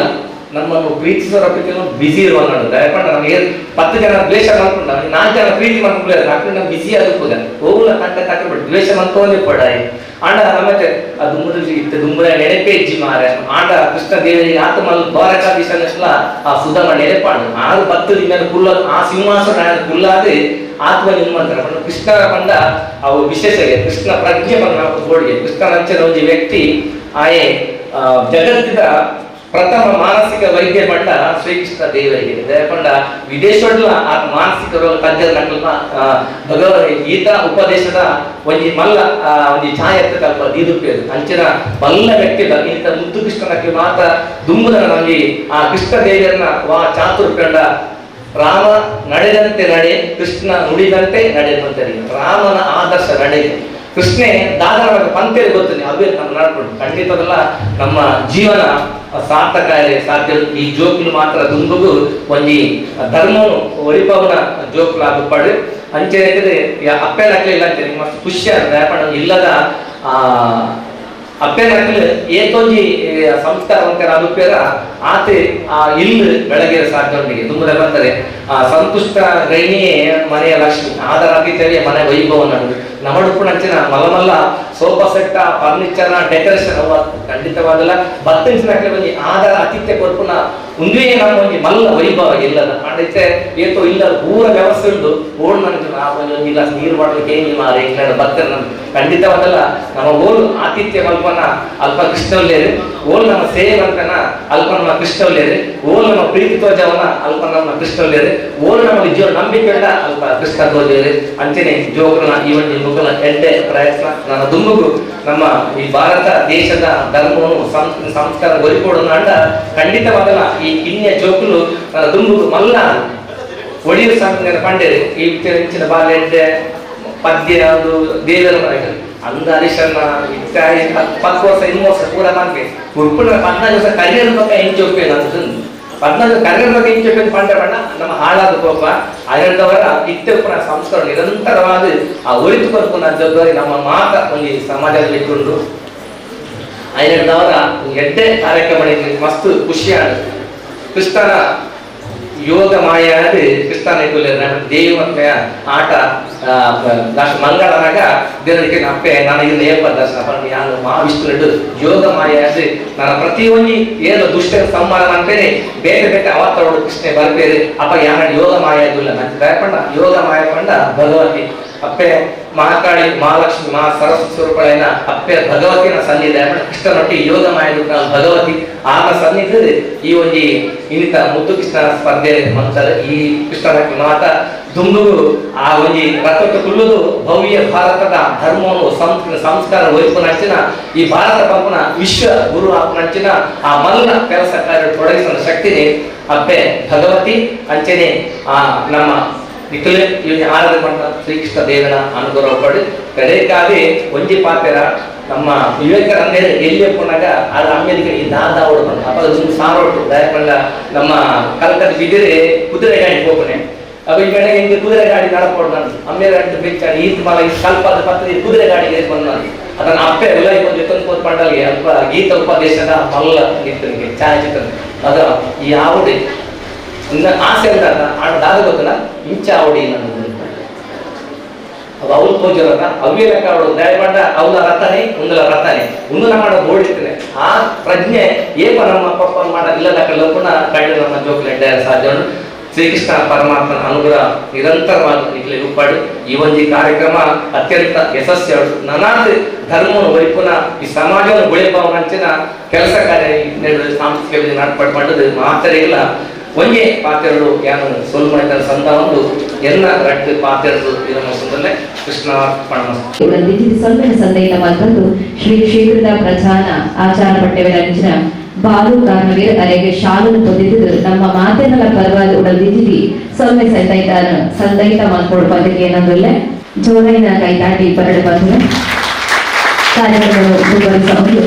ನಮ್ಮನ್ನು ಪ್ರೀತಿಸುವವರ ಪ್ರೀತಿ ಬಿಸಿ ಇರುವ ನಾನು ದಯಪಂಡ ನಮಗೆ 10 ಜನ ದ್ವೇಷ ಮಾಡ್ಕೊಂಡ 4 ಜನ ಪ್ರೀತಿ ಮಾಡ್ಕೊಂಡು ನಾಲ್ಕು ಜನ ಬಿಸಿ ಆಗುತ್ತದೆ ಹೋಗುಲ ಕಂಡ ತಕೊಂಡ್ಬಿಟ್ಟು ದ್ವೇಷ ಮಾಡ್ಕೊಂಡೇ ಪಡಾಯಿ ಆಂಡ ನಮ್ಮತ್ತೆ ಆ ದುಂಬುದ ಇತ್ತು ದುಂಬುದ ನೆನಪೇ ಇಜ್ಜಿ ಮಾರೆ ಆಂಡ ಕೃಷ್ಣ ದೇವರಿಗೆ ಆತ್ಮ ದ್ವಾರಕಾಧೀಶನಲ್ಲ ಆ ಸುಧಾಮ ನೆನಪಾಡು ಆರು 10 ದಿನ ಕುಲ್ಲ ಆ ಸಿಂಹಾಸನ ಕುಲ್ಲಾದೆ ಆತ್ಮ ನಿಮ್ಮಂತರ ಕೃಷ್ಣ ಪಂಡ ಅವು ವಿಶೇಷ ಕೃಷ್ಣ ಪ್ರಜ್ಞೆ ಪಂಡ ಗೋಡಿಗೆ ಕೃಷ್ಣ ಒಂಜಿ ವ್ಯಕ್ತಿ ಆಯೆ ಜಗತ್ತಿನ ಪ್ರಥಮ ಮಾನಸಿಕ ವೈದ್ಯ ಪಂಡ ಶ್ರೀಕೃಷ್ಣ ದೇವರಿಗೆ ದಯಪಂಡ ವಿದೇಶೊಡ್ಲ ಆ ಮಾನಸಿಕ ರೋಗ ತಜ್ಞರ ನಕಲ್ನ ಭಗವ ಗೀತಾ ಉಪದೇಶದ ಒಂಜಿ ಮಲ್ಲ ಒಂಜಿ ಛಾಯತ್ತ ಕಲ್ಪ ದೀದುಪ್ಪೇರು ಅಂಚಿನ ಮಲ್ಲ ವ್ಯಕ್ತಿ ಈತ ಮುದ್ದು ಕೃಷ್ಣ ಕೃಷ್ಣನಕ್ಕೆ ಮಾತ ದುಂಬುದ ನಮಗೆ ಆ ಕೃಷ್ಣ ದೇವಿಯನ್ನ ವಾ ಚಾತುರ್ಕಂಡ ರಾಮ ನಡೆದಂತೆ ನಡೆ, ಕೃಷ್ಣ ನುಡಿದಂತೆ ನಡೆ ಅಂತಾರೆ. ರಾಮನ ಆದರ್ಶ ನಡೆ, ಕೃಷ್ಣೆ ದಾದರ ಪಂಥೇಲಿ ಗೊತ್ತಾನೆ ಅವೇ ನಮ್ಮ ನಡ್ಕೊಂಡು ಖಂಡಿತದಲ್ಲ ನಮ್ಮ ಜೀವನ ಸಾರ್ಥಕ ಸಾಧ್ಯ. ಈ ಜೋಕುಲು ಮಾತ್ರ ದುಂಬುಗು ಒಂಜಿ ಧರ್ಮನು ಒರಿಪವನ ಜೋಕುಲು ಆಗುಪ್ಪಾಡು ಅಂಚೆ ಅಪ್ಪೆನಕ್ಲೆ ಇಲ್ಲ ಅಂತಾರೆ ಮಸ್ತ್ ಖುಷಿ ಆದ ಇಲ್ಲದ ಆ ಅಪ್ಪೆನಕ್ಲೆ ಏತೊಂಜಿ ಸಂಸ್ಕಾರವಂತರ ಅದುಪ್ಪೇರ ಆತೆ ಆ ಇಲ್ಲು ಬೆಳಗ್ಗೆ ಸಾಧ್ಯ ಉಂಟಿಗೆ ತುಂಬದ ಬಂದರೆ ಆ ಸಂತುಷ್ಟ ಗೃಹಿಣಿಯೇ ಮನೆಯ ಲಕ್ಷ್ಮಿ, ಆದರ ಆತಿಥ್ಯವೇ ಮನೆ ವೈಭವ ನಡುವೆ ನಮಡುಪ್ಪು ನಂಚಿನ ಮಲಮಲ್ಲ ಸೋಫಾ ಸೆಟ್ಟ ಫರ್ನಿಚರ್ನ ಡೆಕೋರೇಷನ್ ಅವ ಖಂಡಿತವಾದಲ್ಲ ಬತ್ತಿನ ಒಂಜಿ ಆದರ ಆತಿಥ್ಯ ಕೊರ್ಪುನ ಉಂದುವೇ ನಮ್ಮ ಒಂಜಿ ಮಲ್ಲ ವೈಭವ ಇಲ್ಲದ ಅಂಡೈತೆ ಏತೋ ಇಲ್ಲ ಪೂರ ವ್ಯವಸ್ಥೆ ಉಂಟು ಓಡ್ ನನಗೆ ಆ ಒಂಜಿ ಒಂಜಿ ಗ್ಲಾಸ್ ನೀರು ಮಾಡ್ಲಿಕ್ಕೆ ಏನಿಲ್ಲ ಮಾರೆ ಇಲ್ಲ ಬತ್ತರ ನಮ್ಗೆ ಖಂಡಿತವಾದಲ್ಲ ನಮ್ಮ ಓಲ್ ಆತಿಥ್ಯ ಮಲ್ಪನ ಅಲ್ಪ ಕೃಷ್ಣವಲ್ಲೇರು, ಓಲ್ ನಮ್ಮ ಸೇವೆ ಅಂತನ ಅಲ್ಪ ನಮ್ಮ ಕೃಷ್ಣವಲ್ಲೇರು, ಓಲ್ ನಮ್ಮ ಪ್ರೀತಿ ತೋಜವನ ಅಲ್ಪ ನಮ್ಮ ಕೃಷ್ಣವಲ್ಲೇರು, ಓಲ್ ನಮ್ಮ ಜೀವ ನಂಬಿಕೆ ಅಲ್ಪ ಕೃಷ್ಣ ತೋಜೇರು. ಅಂಚನೆ ಜೋಗ್ರನ ಈ ಒಂಜಿ ಮುಗಲ ಎಡ್ಡೆ ಪ್ರಯತ್ನ ನನ್ನ ದುಂಬುಗು ನಮ್ಮ ಈ ಭಾರತ ದೇಶದ ಧರ್ಮವನ್ನು ಸಂಸ್ಕಾರ ಒರಿಕೊಡೋಣ ಅಂಡ ಖಂಡಿತವಾದಲ್ಲ ಈ ಕಿನ್ಯ ಜೋಕುಲು ನನ್ನ ದುಂಬುಗು ಮಲ್ಲ ಒಡಿಯೂರು ಸಂಘ ಪಂಡೇರು ಈ ಇಂಚಿನ ಬಾಲ್ಯ ಪದ್ಯ ಒಂದು ದೇವರ ಅಂದ ಹರೀಶನ್ನ ಇತ್ಯಾದಿ 10 ವರ್ಷ 20 ವರ್ಷ ಪೂರ ಮಾಡ್ಬೇಕು ಉರ್ಪುಣ 14 ವರ್ಷ ಕರಿಯರ್ ಪಕ್ಕ ಎಂಚೊಪ್ಪೆ ನನ್ನ 14 ಕರಿಯರ್ ಬಗ್ಗೆ ಎಂಚೊಪ್ಪೆ ಪಂಡ ಬಣ್ಣ ನಮ್ಮ ಹಾಳಾದ ಕೋಪ ಅದರವರ ಇತ್ಯಪ್ಪನ ಸಂಸ್ಕಾರ ನಿರಂತರವಾದ ಆ ಒಳಿತು ಕೊರ್ಪುನ ಜವಾಬ್ದಾರಿ ನಮ್ಮ ಮಾತ ಒಂದು ಸಮಾಜದಲ್ಲಿ ಇಟ್ಟುಕೊಂಡು ಐದರವರ ಎಡ್ಡೆ ಕಾರ್ಯಕ್ರಮ ಮಸ್ತ್ ಖುಷಿಯಾದ ಕೃಷ್ಣನ ಯೋಗ ಮಾಯ ಕೃಷ್ಣನ ದೇವತ್ಮಯ ಆಟ ಮಂಗಳನಾಗ ದೇವರಿಗೆ ಅಪ್ಪೆ ನಾನು ಇದನ್ನ ಏಪ ದರ್ಶನ ನಾನು ಮಹಾವಿಷ್ಣು ಯೋಗ ಮಾಯ ನನ್ನ ಪ್ರತಿಯೊಂದು ಏನು ದುಷ್ಟರ ಸಂಹಾರ ಅಂತೇನೆ ಬೇರೆ ಬೇರೆ ಅವತ್ತೋಡು ಕೃಷ್ಣೆ ಬರ್ಬೇರೆ ಅಪ್ಪ ಯಾನ ಯೋಗ ಮಾಯ ಇಲ್ಲ ನನ್ನ ದಯಪಂಡ ಯೋಗ ಮಾಯ ಪಂಡ ಭಗವತಿ ಅಪ್ಪೆ ಮಹಾಕಾಳಿ ಮಹಾಲಕ್ಷ್ಮಿ ಮಹಾ ಸರಸ್ವತಿ ಸ್ವರೂಪಳೈನ ಅಪ್ಪೆ ಭಗವತಿನ ಸನ್ನಿಧಿ ಕೃಷ್ಣನೊಟ್ಟಿ ಯೋಗ ಮಾಯ ಭಗವತಿ ಆಗ ಸನ್ನಿಧಿ ಈ ಒಂಜಿ ಇನ್ನಿತ ಮುದ್ದು ಕೃಷ್ಣ ಸ್ಪರ್ಧೆ ಮಂತಾರೆ ಈ ಕೃಷ್ಣನ ಮಾತ ದುಂಬುಗು ಆ ಒಂಜಿ ರಥಕ್ಕೆ ಕುಲ್ಲುದು ಭವ್ಯ ಭಾರತದ ಧರ್ಮವನ್ನು ಸಂಸ್ಕಾರ ಒಯ್ಪುನಂಚಿನ ಈ ಭಾರತ ಪಂಪನ ವಿಶ್ವ ಗುರು ಆಪನಂಚಿನ ಆ ಮಲ್ಲ ಕೆಲಸ ಕಾರ್ಯ ತೊಡಗಿಸುವ ಶಕ್ತಿನೇ ಅಪ್ಪೆ ಭಗವತಿ ಅಂಚನೆ ಆ ನಮ್ಮ ನಿಖಿಲ ಇವನಿ ಆರಾಧನೆ ಮಾಡ್ತಾ ಶ್ರೀಕೃಷ್ಣ ದೇವನ ಅನುಗ್ರಹ ಪಡು ಕಡೆಕಾಗಿ ಒಂಜಿ ಪಾತೆರ ನಮ್ಮ ವಿವೇಕಾನಂದ ಎಲ್ಲಿ ಪುನಾಗ ಅದು ಅಮೇರಿಕ ಈ ದಾದ ಹೊಡ್ಕೊಂಡು ಅಪ್ಪ ಅದು ಸಾರೋಟು ದಯಪಂಡ ನಮ್ಮ ಕಲ್ಕತ್ ಬಿದಿರೆ ಕುದುರೆ ಗಾಡಿ ಹೋಗ್ತಾನೆ ಅಪ್ಪ ಈ ಬೆಳಗ್ಗೆ ಹಿಂಗೆ ಕುದುರೆ ಗಾಡಿ ನಡಪೋಡು ನಾನು ಅಮ್ಮೇಲೆ ಅಂಟು ಬೆಚ್ಚ ಈತ್ ಮಲ ಈ ಸ್ವಲ್ಪ ಅದು ಪತ್ರ ಕುದುರೆ ಗಾಡಿಗೆ ಬಂದ ನಾನು ಅದನ್ನ ಅಪ್ಪೆ ಎಲ್ಲ ಒಂದು ಜೊತೆ ಕೂತ್ಕೊಂಡಲ್ಲಿ ಅಲ್ಪ ಗೀತ ಉಪದೇಶದ ಮಲ್ಲ ನಿಂತನಿಗೆ ಛಾಯಾಚಿತ್ರ ಅದು ಈ ಆವುಡೆ ಇನ್ನು ಆಸೆ ಅಂತ ಆಡ ದಾದ ಗೊತ್ತಲ್ಲ ಇಂಚ ಆವಡಿ ನನ್ನ ಅದು ಅವ್ರು ತೋಜಿರತ್ತ ಅವೇ ಲೆಕ್ಕ ಅವಳು ದಯಪಂಡ ಅವನ ರಥನೇ ಉಂದಲ ರಥನೇ ಉಂದಲ ಮಾಡ ಓಡಿರ್ತಾನೆ ಆ ಪ್ರಜ್ಞೆ ಏಪ ನಮ್ಮ ಪಪ್ಪ ಮಾಡ ಇಲ್ಲದ ಕಳ್ಳಪುಣ ಕಳ್ಳ ನಮ್ಮ ಜೋಕ್ಲೆ ಸಾಧ್ಯ. ಶ್ರೀಕೃಷ್ಣ ಪರಮಾತ್ಮನ ಅನುಗ್ರಹ ನಿರಂತರವಾಗಿ ನಿಖಿಲ ಉಪ್ಪಾಡು ಈ ಒಂಜಿ ಕಾರ್ಯಕ್ರಮ ಅತ್ಯಂತ ಯಶಸ್ವಿ. ನಾನಾ ಧರ್ಮವನ್ನು ಒರಿಪುನ ಈ ಸಮಾಜವನ್ನು ಬೆಳೆಪವನಂಚಿನ ಕೆಲಸ ಕಾರ್ಯ ಸಾಂಸ್ಕೃತಿಕ ನಾಟ್ಪಾಡು ಮಾಡೋದು ಮಾತ್ರ ಇಲ್ಲ ಒಂಜೆ ಪಾತ್ರೆಗಳು ಯಾನು ಸೊಲ್ಮಣಿತ ಸಂದ ಒಂದು ಎಲ್ಲ ರಟ್ಟು ಪಾತ್ರೆಗಳು ಇದನ್ನು ಸಂದಲ್ಲೇ ಕೃಷ್ಣಾರ್ಪಣ. ಸೊಲ್ಮೆನ ಸಂದೆಯಿಂದ ಬಂದು ಶ್ರೀ ಕ್ಷೇತ್ರದ ಪ್ರಧಾನ ಆಚಾರ ಪಟ್ಟೆವರಂಚಿನ ಬಾಲು ಕಾರ್ನವೀರ್ ಅರೆಗೆ ಶಾಲನ್ನು ತೊದಿದ್ದು ನಮ್ಮ ಮಾತೆನ್ನೆಲ್ಲ ಪರವಾದ ಉಡಲ್ದಿದ್ದೀವಿ ಸೊಲ್ಮೆ ಸಂದೈತ ಸಂದೈತ ಮಾಲ್ಕೊಡು ಪದಕ್ಕೆ ಏನಂದ್ರೆ ಜೋರೈನ ಕೈತಾಟಿ ಪರಡು ಬಂದು ಕಾರ್ಯಕ್ರಮ ಮುಂದುವರಿಸಬಹುದು.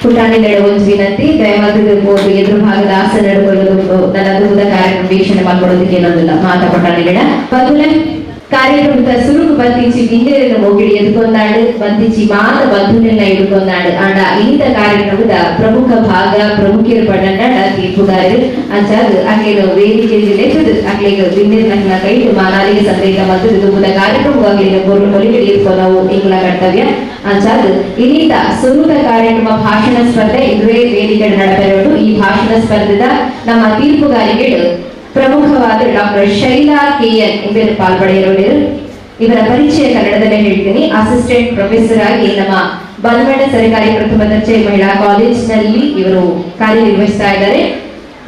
ಪುಟಾಣಿ ಒಂದು ವಿನಂತಿ, ದಯಮಾಡಿ ಹೋಗಿ ಎದುರು ಭಾಗದ ಆಸನ ನಡುಕೊಳ್ಳೋದು ನನ್ನ ದೂರದ ಕಾರ್ಯಕ್ರಮ ವೀಕ್ಷಣೆ ಮಾಡ್ಕೊಡೋದಕ್ಕೆ ಏನೊಂದಿಲ್ಲ ಮಾತಾ ಪುಟಾಣಿಗಳ ಬದುಲೆ ಕಾರ್ಯಕ್ರಮದ ಸುರುಕು ಬಂತಿಚಿ ಬಿಂದೆರನ್ನು ಹೋಗಿಡಿ ಎದುಕೊಂದಾಡು ಬಂತಿಚಿ ಮಾತ ಬಂಧುನೆಲ್ಲ ಹಿಡ್ಕೊಂದಾಡು ಆಂಡ ಇಂಥ ಕಾರ್ಯಕ್ರಮದ ಪ್ರಮುಖ ಭಾಗ ಪ್ರಮುಖರು ಪಡಂಡ ತೀರ್ಪುಗಾರರು ಅಂಚಾದ ಅಕ್ಲೇನು ವೇದಿಕೆ ಲೆಕ್ಕದು ಅಕ್ಲೇಗ ಬಿಂದೆರನ್ನ ಕೈಟು ಮಾನಾಲಿಗೆ ಸಂದೇಹ ಮತ್ತು ದುಂಬುದ ಕಾರ್ಯಕ್ರಮವಾಗಿ ಬೋರ್ಲು ಹೊಲಿಗೆ ನಾವು ಇಂಗ್ಲ ಕರ್ತವ್ಯ ಅಂಚಾದ ಇನ್ನಿತ ಸುರುದ ಕಾರ್ಯಕ್ರಮ ಭಾಷಣ ಸ್ಪರ್ಧೆ ಇದುವೇ ವೇದಿಕೆ ನಡಪೆರಡು. ಈ ಭಾಷಣ ಸ್ಪರ್ಧೆದ ನಮ್ಮ ತೀರ್ಪುಗಾರಿಕೆಗಳು ಪ್ರಮುಖವಾದ ಡಾಕ್ಟರ್ ಶೈಲಾ ಕೆಎನ್ ಇವರು ಪಾಲ್ಪಡೆಯವರು. ಇವರ ಪರಿಚಯ ಕನ್ನಡದಲ್ಲೇ ಹೇಳ್ತೀನಿ. ಅಸಿಸ್ಟೆಂಟ್ ಪ್ರೊಫೆಸರ್ ಆಗಿ ನಮ್ಮ ಬನವಾಡ ಸರ್ಕಾರಿ ಪ್ರಥಮ ದರ್ಜೆ ಮಹಿಳಾ ಕಾಲೇಜಿನಲ್ಲಿ ಇವರು ಕಾರ್ಯನಿರ್ವಹಿಸ್ತಾ ಇದ್ದಾರೆ.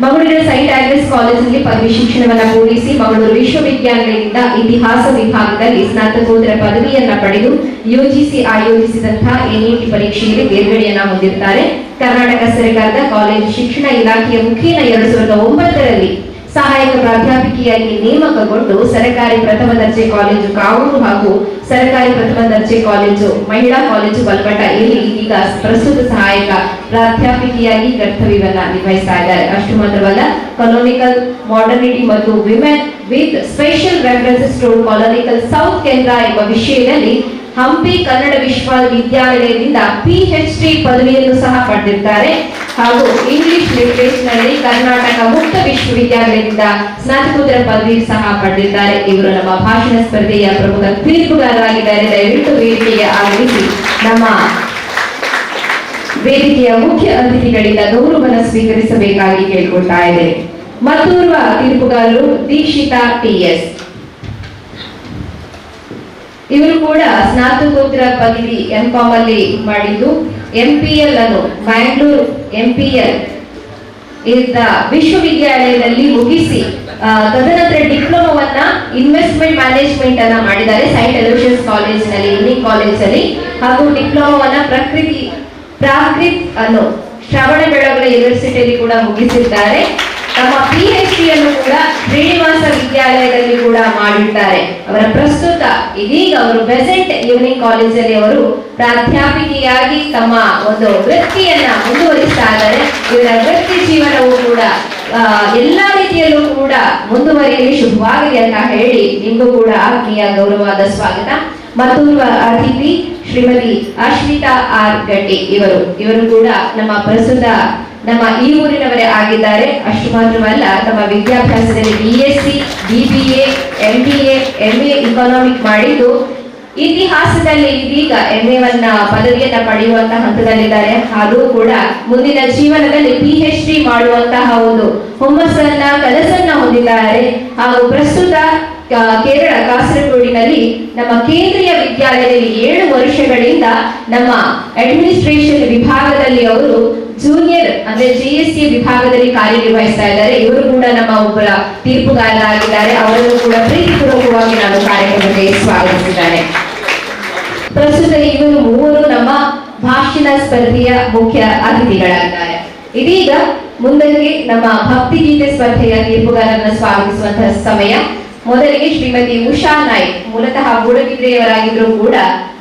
ಮಂಗಳೂರಿನ ಸೈಂಟ್ ಆಂಡ್ರೀಸ್ ಕಾಲೇಜಿನಲ್ಲಿ ಪದವಿ ಶಿಕ್ಷಣವನ್ನು ಪೂರೈಸಿ ಮಂಗಳೂರು ವಿಶ್ವವಿದ್ಯಾನಿಲಯದಿಂದ ಇತಿಹಾಸ ವಿಭಾಗದಲ್ಲಿ ಸ್ನಾತಕೋತ್ತರ ಪದವಿಯನ್ನ ಪಡೆದು ಯುಜಿಸಿ ಆಯೋಜಿಸಿದಂತಹ ಎನ್ಇಟಿ ಪರೀಕ್ಷೆಯಲ್ಲಿ ತೇರ್ಗಡೆಯನ್ನ ಹೊಂದಿರುತ್ತಾರೆ. ಕರ್ನಾಟಕ ಸರ್ಕಾರದ ಕಾಲೇಜು ಶಿಕ್ಷಣ ಇಲಾಖೆಯ ಮುಖೇನ 2009ರಲ್ಲಿ ಸಹಾಯಕ ಪ್ರಾಧ್ಯಾಪಕಿಯಾಗಿ ನೇಮಕಗೊಂಡು ಸರಕಾರಿ ಪ್ರಥಮ ದರ್ಜೆ ಕಾಲೇಜು ಕಾವೂರು ಹಾಗೂ ಸರಕಾರಿ ಪ್ರಥಮ ದರ್ಜೆ ಕಾಲೇಜು ಮಹಿಳಾ ಕಾಲೇಜು ಬಲ್ಮಠ ಇಲ್ಲಿ ಇದೀಗ ಪ್ರಸ್ತುತ ಸಹಾಯಕ ಪ್ರಾಧ್ಯಾಪಕಿಯಾಗಿ ಕರ್ತವ್ಯವನ್ನ ನಿರ್ವಹಿಸ್ತಾ ಇದ್ದಾರೆ. ಅಷ್ಟು ಮಾತ್ರವಲ್ಲ, ಕೊಲೋನಿಯಲ್ ಮಾಡರ್ನಿಟಿ ಮತ್ತು women with special references to colonial South Canara ಎಂಬ ವಿಷಯದಲ್ಲಿ ಹಂಪಿ ಕನ್ನಡ ವಿಶ್ವವಿದ್ಯಾಲಯದಿಂದ ಪಿಎಚ್ಡಿ ಪದವಿಯನ್ನು ಸಹ ಪಡೆದಿದ್ದಾರೆ. ಹಾಗೂ ಇಂಗ್ಲಿಷ್ ಲಿಟರೇಚರ್ನಲ್ಲಿ ಕರ್ನಾಟಕ ಮುಕ್ತ ವಿಶ್ವವಿದ್ಯಾಲಯದಿಂದ ಸ್ನಾತಕೋತ್ತರ ಪದವಿ ಸಹ ಪಡೆದಿದ್ದಾರೆ. ಇವರು ನಮ್ಮ ಭಾಷಣ ಸ್ಪರ್ಧೆಯ ಪ್ರಮುಖ ತೀರ್ಪುಗಾರರಾಗಿದ್ದಾರೆ. ದಯವಿಟ್ಟು ವೇದಿಕೆಗೆ ಆಗಮಿಸಿ ನಮ್ಮ ವೇದಿಕೆಯ ಮುಖ್ಯ ಅತಿಥಿಗಳಿಂದ ಗೌರವವನ್ನು ಸ್ವೀಕರಿಸಬೇಕಾಗಿ ಕೇಳಿಕೊಳ್ತಾ ಇದೆ. ಮತ್ತೋರ್ವ ತೀರ್ಪುಗಾರರು ದೀಕ್ಷಿತಾ ಟಿಎಸ್. ಇವರು ಕೂಡ ಸ್ನಾತಕೋತ್ತರ ಪದವಿ ಎಂಕಾಂ ಅಲ್ಲಿ ಮಾಡಿದ್ದು, ಎಂಪಿಎಲ್ ಅನ್ನು ಬ್ಯಾಂಗ್ಳೂರು ಎಂಪಿಎಲ್ ಇದ್ದ ವಿಶ್ವವಿದ್ಯಾಲಯದಲ್ಲಿ ಮುಗಿಸಿ, ತದನಂತರ ಡಿಪ್ಲೊಮಾವನ್ನ ಇನ್ವೆಸ್ಟ್ಮೆಂಟ್ ಮ್ಯಾನೇಜ್ಮೆಂಟ್ ಅನ್ನ ಮಾಡಿದ್ದಾರೆ ಸೈಂಟ್ ಅಲೋಷಿಯಸ್ ಕಾಲೇಜಿನಲ್ಲಿ, ಈವ್ನಿಂಗ್ ಕಾಲೇಜಲ್ಲಿ. ಹಾಗೂ ಡಿಪ್ಲೊಮಾವನ್ನ ಪ್ರಾಕೃತ್ ಅನ್ನು ಶ್ರವಣಬೆಳಗೊಳ ಯೂನಿವರ್ಸಿಟಿಯಲ್ಲಿ ಕೂಡ ಮುಗಿಸಿದ್ದಾರೆ. ತಮ್ಮ ಪಿಎಚ್ ಡಿ ಅನ್ನು ಕೂಡ ಶ್ರೀನಿವಾಸ ವಿದ್ಯಾಲಯದಲ್ಲಿ ಕೂಡ ಮಾಡಿರ್ತಾರೆ. ಅವರ ಪ್ರಸ್ತುತ ಇದೀಗ ಅವರು ಬೆಸೆಂಟ್ ಈವ್ನಿಂಗ್ ಕಾಲೇಜಲ್ಲಿ ಅವರು ಪ್ರಾಧ್ಯಾಪಕಿಯಾಗಿ ತಮ್ಮ ಒಂದು ವೃತ್ತಿಯನ್ನ ಮುಂದುವರಿಸ್ತಾ ಇದ್ದಾರೆ. ಇವರ ವೃತ್ತಿ ಜೀವನವು ಕೂಡ ಎಲ್ಲಾ ರೀತಿಯಲ್ಲೂ ಕೂಡ ಮುಂದುವರಿಯಲಿ, ಶುಭವಾಗಲಿ ಅಂತ ಹೇಳಿ ನಿಮಗೂ ಕೂಡ ಆತ್ಮೀಯ ಗೌರವವಾದ ಸ್ವಾಗತ. ಮತ್ತೋರ್ವ ಅತಿಥಿ ಶ್ರೀಮತಿ ಅಶ್ಮಿತಾ ಆರ್ ಗಟ್ಟಿ. ಇವರು ಇವರು ಕೂಡ ನಮ್ಮ ಪ್ರಸ್ತುತ ನಮ್ಮ ಈ ಊರಿನವರೇ ಆಗಿದ್ದಾರೆ. ಅಷ್ಟು ಮಾತ್ರವಲ್ಲ, ತಮ್ಮ ವಿದ್ಯಾಭ್ಯಾಸದಲ್ಲಿ BSc, BBA, MBA, MA economic ಮಾಡಿದ್ದು, ಇತಿಹಾಸದಲ್ಲಿ ಇದೀಗ ಎಂಎ ವನ್ನ ಪದವಿಯನ್ನ ಪಡೆಯುವಂತಹ ಹಂತದಲ್ಲಿದ್ದಾರೆ. ಹಾಗೂ ಕೂಡ ಮುಂದಿನ ಜೀವನದಲ್ಲಿ ಪಿಎಚ್ ಡಿ ಮಾಡುವಂತಹ ಒಂದು ಹುಮ್ಮಸ್ಸನ್ನ, ಕನಸನ್ನ ಹೊಂದಿದ್ದಾರೆ. ಹಾಗೂ ಪ್ರಸ್ತುತ ಕೇರಳ ಕಾಸರಗೋಡಿನಲ್ಲಿ ನಮ್ಮ ಕೇಂದ್ರೀಯ ವಿದ್ಯಾಲಯದಲ್ಲಿ 7 ವರ್ಷಗಳಿಂದ ನಮ್ಮ ಅಡ್ಮಿನಿಸ್ಟ್ರೇಷನ್ ವಿಭಾಗದಲ್ಲಿ ಅವರು ಜೂನಿಯರ್ ಅಂದ್ರೆ ಜಿಎಸ್ಸಿ ವಿಭಾಗದಲ್ಲಿ ಕಾರ್ಯನಿರ್ವಹಿಸ್ತಾ ಇದ್ದಾರೆ. ಇವರು ಕೂಡ ನಮ್ಮ ಒಬ್ಬರ ತೀರ್ಪುಗಾರರಾಗಿದ್ದಾರೆ. ಅವರನ್ನು ಕೂಡ ಪ್ರೀತಿಪೂರ್ವಕವಾಗಿ ನಾನು ಕಾರ್ಯಕ್ರಮಕ್ಕೆ ಸ್ವಾಗತಿಸಿದ್ದೇನೆ. ಪ್ರಸ್ತುತ ಇವರು ಮೂವರು ನಮ್ಮ ಭಾಷಣ ಸ್ಪರ್ಧೆಯ ಮುಖ್ಯ ಅತಿಥಿಗಳಾಗಿದ್ದಾರೆ. ಇದೀಗ ಮುಂದಕ್ಕೆ ನಮ್ಮ ಭಕ್ತಿಗೀತೆ ಸ್ಪರ್ಧೆಯ ತೀರ್ಪುಗಾರರನ್ನು ಸ್ವಾಗತಿಸುವಂತಹ ಸಮಯ. ಮೊದಲಿಗೆ ಶ್ರೀಮತಿ ಉಷಾ ನಾಯ್ಕ್. ಮೂಲತಃ ಮೂಡಬಿದ್ರೆಯವರಾಗಿದ್ರು ಕೂಡ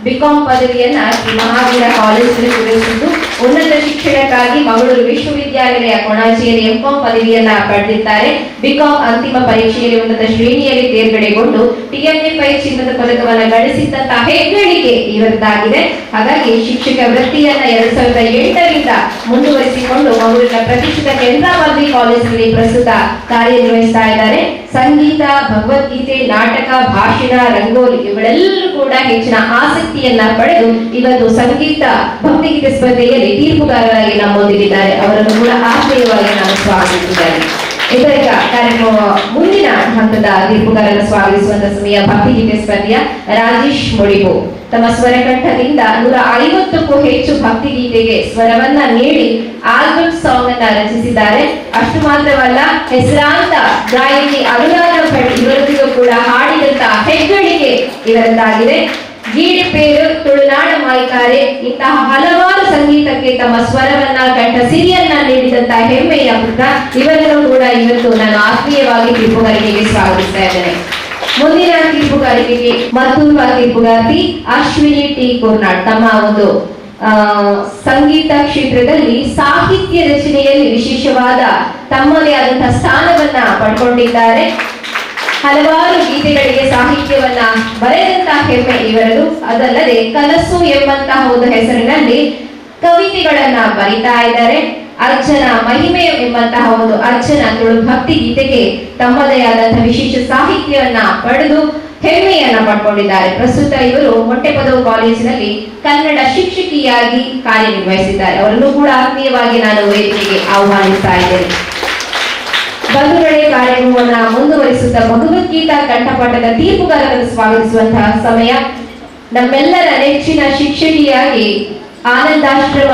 ಬಿಕಾಂ ಪದವಿಯನ್ನ ಶ್ರೀ ಮಹಾವೀರ ಕಾಲೇಜಿನಲ್ಲಿ ಪೂರೈಸಿದ್ದು, ಉನ್ನತ ಶಿಕ್ಷಣಕ್ಕಾಗಿ ಮಂಗಳೂರು ವಿಶ್ವವಿದ್ಯಾನಿಲಯ ಕೊಣಾಜೆಯಲ್ಲಿ ಎಂಕಾಂ ಪದವಿಯನ್ನ ಪಡೆದಿದ್ದಾರೆ. ಬಿಕಾಂ ಅಂತಿಮ ಪರೀಕ್ಷೆಯಲ್ಲಿ ಉನ್ನತ ಶ್ರೇಣಿಯಲ್ಲಿ ತೇರ್ಗಡೆಗೊಂಡು ಟಿಎಂಎ ಪೈ ಚಿನ್ನದ ಪದಕವನ್ನು ಗಳಿಸಿದ್ದಂತಹ ಹೆಗ್ಗಳಿಕೆ ಇವರದ್ದಾಗಿದೆ. ಹಾಗಾಗಿ ಶಿಕ್ಷಕ ವೃತ್ತಿಯನ್ನ 2008ರಿಂದ ಮುಂದುವರಿಸಿಕೊಂಡು ಮಂಗಳೂರಿನ ಪ್ರತಿಷ್ಠಿತ ಕೆನರಾ ಪದವಿ ಕಾಲೇಜಿನಲ್ಲಿ ಪ್ರಸ್ತುತ ಕಾರ್ಯನಿರ್ವಹಿಸ್ತಾ ಇದ್ದಾರೆ. ಸಂಗೀತ, ಭಗವದ್ಗೀತೆ, ನಾಟಕ, ಭಾಷಣ, ರಂಗೋಲಿ ಇವುಗಳೆಲ್ಲೂ ಕೂಡ ಹೆಚ್ಚಿನ ಆಸಕ್ತಿಯನ್ನ ಪಡೆದು ಇವತ್ತು ಸಂಗೀತ ಭಕ್ತಿಗೀತೆ ಸ್ಪರ್ಧೆಯಲ್ಲಿ ತೀರ್ಪುಗಾರರಾಗಿ ನಮ್ಮೊಂದಿಗಿದ್ದಾರೆ. ಅವರನ್ನು ಕೂಡ ಆತ್ಮೀಯವಾಗಿ ನಾನು ಸ್ವಾಗತಿಸಿದ್ದೇನೆ. ಇದೀಗ ಕಾರ್ಯಕ್ರಮ ಮುಂದಿನ ಹಂತದ ತೀರ್ಪುಗಾರರನ್ನು ಸ್ವಾಗತಿಸುವಂತ ಸಮಯ. ಭಕ್ತಿಗೀತೆ ಸ್ಪರ್ಧೆಯ ರಾಜೇಶ್ ಮುಡಿಪು ತಮ್ಮ ಸ್ವರಕಂಠದಿಂದ 150ಕ್ಕೂ ಹೆಚ್ಚು ಭಕ್ತಿಗೀತೆಗೆ ಸ್ವರವನ್ನ ನೀಡಿ ಆಲ್ಬಮ್ ಸಾಂಗ್ ಅನ್ನ ರಚಿಸಿದ್ದಾರೆ. ಅಷ್ಟು ಮಾತ್ರವಲ್ಲ, ಹೆಸರಾಂತ ಗಾಯಕಿ ಅನುರಾಧ ಭಟ್ ಇವರೊಂದಿಗೂ ಕೂಡ ಹಾಡಿದಂತ ಹೆಗ್ಗಳಿಕೆ ಇವರದ್ದಾಗಿದೆ. ಗೀಡಿಪೇರು, ತುಳುನಾಡ ಮಾಯ್ಕಾರೆ ಇಂತಹ ಹಲವಾರು ಸಂಗೀತಕ್ಕೆ ತಮ್ಮ ಸ್ವರವನ್ನ, ಕಂಠ ಸಿರಿಯನ್ನ ನೀಡಿದಂತ ಹೆಮ್ಮೆಯ ಪುತ್ರ. ಇವರನ್ನು ಕೂಡ ಇವತ್ತು ನಾನು ಆತ್ಮೀಯವಾಗಿ ತೀರ್ಪುಗಾರಿಕೆಗೆ ಸ್ವಾಗತಿಸ್ತಾ ಇದ್ದೇನೆ. ಮುಂದಿನ ತೀರ್ಪುಗಾರಿಕೆಗೆ ಮತ್ತೋರ್ವ ತೀರ್ಪುಗಾರ್ತಿ ಅಶ್ವಿನಿ ಟಿ ಕೋರ್ನಾಡ್. ತಮ್ಮ ಒಂದು ಸಂಗೀತ ಕ್ಷೇತ್ರದಲ್ಲಿ ಸಾಹಿತ್ಯ ರಚನೆಯಲ್ಲಿ ವಿಶೇಷವಾದ ತಮ್ಮದೇ ಆದಂತಹ ಸ್ಥಾನವನ್ನ ಪಡ್ಕೊಂಡಿದ್ದಾರೆ. ಹಲವಾರು ಗೀತೆಗಳಿಗೆ ಸಾಹಿತ್ಯವನ್ನ ಬರೆದಂತಹ ಹೆಮ್ಮೆ ಇವರದು. ಅದಲ್ಲದೆ ಕನಸು ಎಂಬಂತಹ ಒಂದು ಹೆಸರಿನಲ್ಲಿ ಕವಿತೆಗಳನ್ನ ಬರಿತಾ ಇದ್ದಾರೆ. ಅಜ್ಜನ ಮಹಿಮೆ ಎಂಬಂತಹ ಒಂದು ಅಜ್ಜನ ತುಳು ಭಕ್ತಿ ಗೀತೆಗೆ ತಮ್ಮದೇ ಆದಂತಹ ವಿಶೇಷ ಸಾಹಿತ್ಯವನ್ನ ಪಡೆದು ಹೆಮ್ಮೆಯನ್ನ ಪಡ್ಕೊಂಡಿದ್ದಾರೆ. ಪ್ರಸ್ತುತ ಇವರು ಮೊಟ್ಟೆಪದವು ಕಾಲೇಜಿನಲ್ಲಿ ಕನ್ನಡ ಶಿಕ್ಷಕಿಯಾಗಿ ಕಾರ್ಯನಿರ್ವಹಿಸಿದ್ದಾರೆ. ಅವರನ್ನು ಕೂಡ ಆತ್ಮೀಯವಾಗಿ ನಾನು ವೇದಿಕೆಗೆ ಆಹ್ವಾನಿಸ್ತಾ ಇದ್ದೇನೆ. ಬಂಧುಗಳೇ, ಕಾರ್ಯಕ್ರಮವನ್ನ ಮುಂದುವರಿಸುತ್ತಾ ಭಗವದ್ಗೀತಾ ಕಂಠಪಾಠದ ತೀರ್ಪುಗಾರರನ್ನು ಸ್ವಾಗತಿಸುವಂತಹ ಸಮಯ. ನಮ್ಮೆಲ್ಲರ ನೆಚ್ಚಿನ ಶಿಕ್ಷಕಿಯಾಗಿ ಆನಂದಾಶ್ರಮ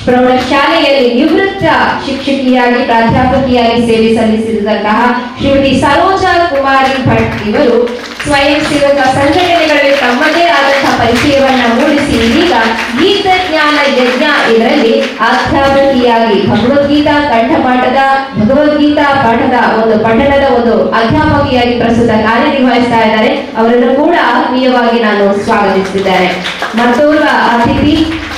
ಪ್ರೌಢಶಾಲೆಯಲ್ಲಿ ನಿವೃತ್ತ ಶಿಕ್ಷಕಿಯಾಗಿ ಪ್ರಾಧ್ಯಾಪಕಿಯಾಗಿ ಸೇವೆ ಸಲ್ಲಿಸಿದಂತಹ ಶ್ರೀಮತಿ ಸರೋಜಾ ಕುಮಾರಿ ಭಟ್ ಇವರು ಸ್ವಯಂ ಸೇವಕ ಸಂಘಟನೆಗಳಲ್ಲಿ ತಮ್ಮದೇ ಆದಂತಹ ಪರಿಚಯವನ್ನ ಮೂಡಿಸಿ ಇದೀಗ ಗೀತಜ್ಞಾನ ಯಜ್ಞ ಇದರಲ್ಲಿ ಅಧ್ಯಾಪಕಿಯಾಗಿ ಭಗವದ್ಗೀತಾ ಕಂಠಪಾಠದ, ಭಗವದ್ಗೀತಾ ಪಾಠದ ಒಂದು ಪಠಣದ ಒಂದು ಅಧ್ಯಾಪಕಿಯಾಗಿ ಪ್ರಸ್ತುತ ಕಾರ್ಯನಿರ್ವಹಿಸ್ತಾ ಇದ್ದಾರೆ. ಅವರನ್ನು ಕೂಡ ಆತ್ಮೀಯವಾಗಿ ನಾನು ಸ್ವಾಗತಿಸಿದ್ದೇನೆ. ಮತ್ತೋರ್ವ ಅತಿಥಿ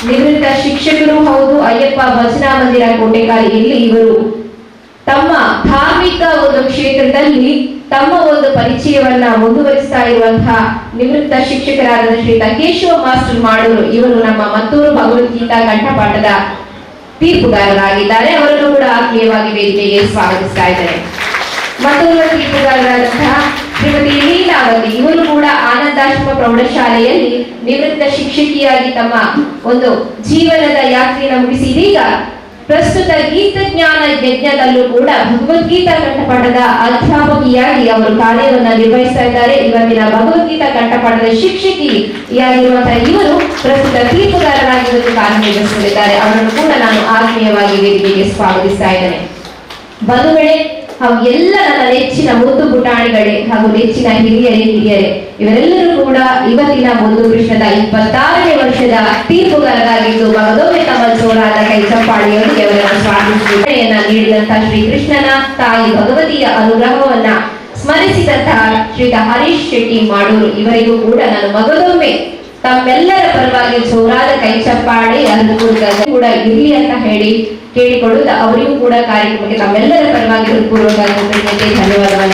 ನಿವೃತ್ತ ಶಿಕ್ಷಕರು ಹೌದು. ಅಯ್ಯಪ್ಪ ಭಜನಾ ಮಂದಿರ, ಕೋಟೆಕಾಲಿ. ಇಲ್ಲಿ ಇವರು ತಮ್ಮ ಧಾರ್ಮಿಕ ಒಂದು ಕ್ಷೇತ್ರದಲ್ಲಿ ತಮ್ಮ ಒಂದು ಪರಿಚಯವನ್ನ ಮುಂದುವರಿಸ್ತಾ ಇರುವಂತಹ ನಿವೃತ್ತ ಶಿಕ್ಷಕರಾದ ಶ್ರೀಯುತ ಕೇಶವ ಮಾಸ್ಟರ್ ಮಾಡೂರು. ಇವರು ನಮ್ಮ ಮತ್ತೂರು ಭಗವದ್ಗೀತಾ ಕಂಠಪಾಠದ ತೀರ್ಪುಗಾರರಾಗಿದ್ದಾರೆ. ಅವರನ್ನು ಕೂಡ ಆತ್ಮೀಯವಾಗಿ ವೇದಿಕೆಗೆ ಸ್ವಾಗತಿಸ್ತಾ ಇದ್ದಾರೆ. ಮತ್ತೋರ್ವ ತೀರ್ಪುಗಾರರಾದಂತಹ ಶ್ರೀಮತಿ ಲೀಲಾವತಿ, ಇವರು ಕೂಡ ಆನಂದಾಶ್ರಮ ಪ್ರೌಢಶಾಲೆಯಲ್ಲಿ ನಿವೃತ್ತ ಶಿಕ್ಷಕಿಯಾಗಿ ತಮ್ಮ ಒಂದು ಜೀವನದ ಯಾತ್ರೆಯನ್ನು ಮುಗಿಸಿ ಇದೀಗ ಪ್ರಸ್ತುತ ಗೀತಜ್ಞಾನ ಯಜ್ಞದಲ್ಲೂ ಕೂಡ ಭಗವದ್ಗೀತಾ ಕಂಠಪಾಠದ ಅಧ್ಯಾಪಕಿಯಾಗಿ ಅವರು ಕಾರ್ಯವನ್ನ ನಿರ್ವಹಿಸ್ತಾ ಇದ್ದಾರೆ. ಇವತ್ತಿನ ಭಗವದ್ಗೀತಾ ಕಂಠಪಾಠದ ಶಿಕ್ಷಕಿಯಾಗಿರುವಂತಹ ಇವರು ಪ್ರಸ್ತುತ ತೀರ್ಪುಗಾರರಾಗಿ ಇವತ್ತು ಕಾರ್ಯನಿರ್ವಹಿಸಲಿದ್ದಾರೆ. ಅವರನ್ನು ಕೂಡ ನಾನು ಆತ್ಮೀಯವಾಗಿ ವೇದಿಕೆಗೆ ಸ್ವಾಗತಿಸ್ತಾ ಇದ್ದೇನೆ. ಬಂಧುಗಳೇ ಹಾಗೂ ಎಲ್ಲ ನನ್ನ ನೆಚ್ಚಿನ ಮುದ್ದು ಪುಟಾಣಿಗಳೇ ಹಾಗೂ ನೆಚ್ಚಿನ ಹಿರಿಯರೇ, ಹಿರಿಯರೇ, ಇವರೆಲ್ಲರೂ ಕೂಡ ಇವತ್ತಿನ ಮುದ್ದು ಕೃಷ್ಣದ 26ನೇ ವರ್ಷದ ತೀರ್ಪುಗಾರರಾಗಿದ್ದು, ಮಗದೊಮ್ಮೆ ತಮ್ಮ ಜೋರಾದ ಕೈ ಚಪ್ಪಾಳಿಯೊಂದಿಗೆ ಅವರನ್ನು ಸ್ವಾಗತಿಸಿದ ನೀಡಿದಂತಹ ಶ್ರೀ ಕೃಷ್ಣನ ತಾಯಿ ಭಗವತಿಯ ಅನುಗ್ರಹವನ್ನ ಸ್ಮರಿಸಿದಂತಹ ಶ್ರೀಯುತ ಹರೀಶ್ ಶೆಟ್ಟಿ ಮಾಡೂರು ಇವರಿಗೂ ಕೂಡ ನಾನು ಮಗದೊಮ್ಮೆ ತಮ್ಮೆಲ್ಲರ ಪರವಾಗಿ ಜೋರಾದ ಕೈ ಚಪ್ಪಾಳೆ ಅನುಕೂಲ ಕೂಡ ಇರ್ಲಿ ಅಂತ ಹೇಳಿ ಕೇಳಿಕೊಳ್ಳುತ್ತಾ, ಅವರಿಗೂ ಕೂಡ ಕಾರ್ಯಕ್ರಮಕ್ಕೆ ತಮ್ಮೆಲ್ಲರ ಪರವಾಗಿ ಹೃತ್ಪೂರ್ವಕ ಕೃತಜ್ಞತೆ, ಧನ್ಯವಾದವನ್ನು.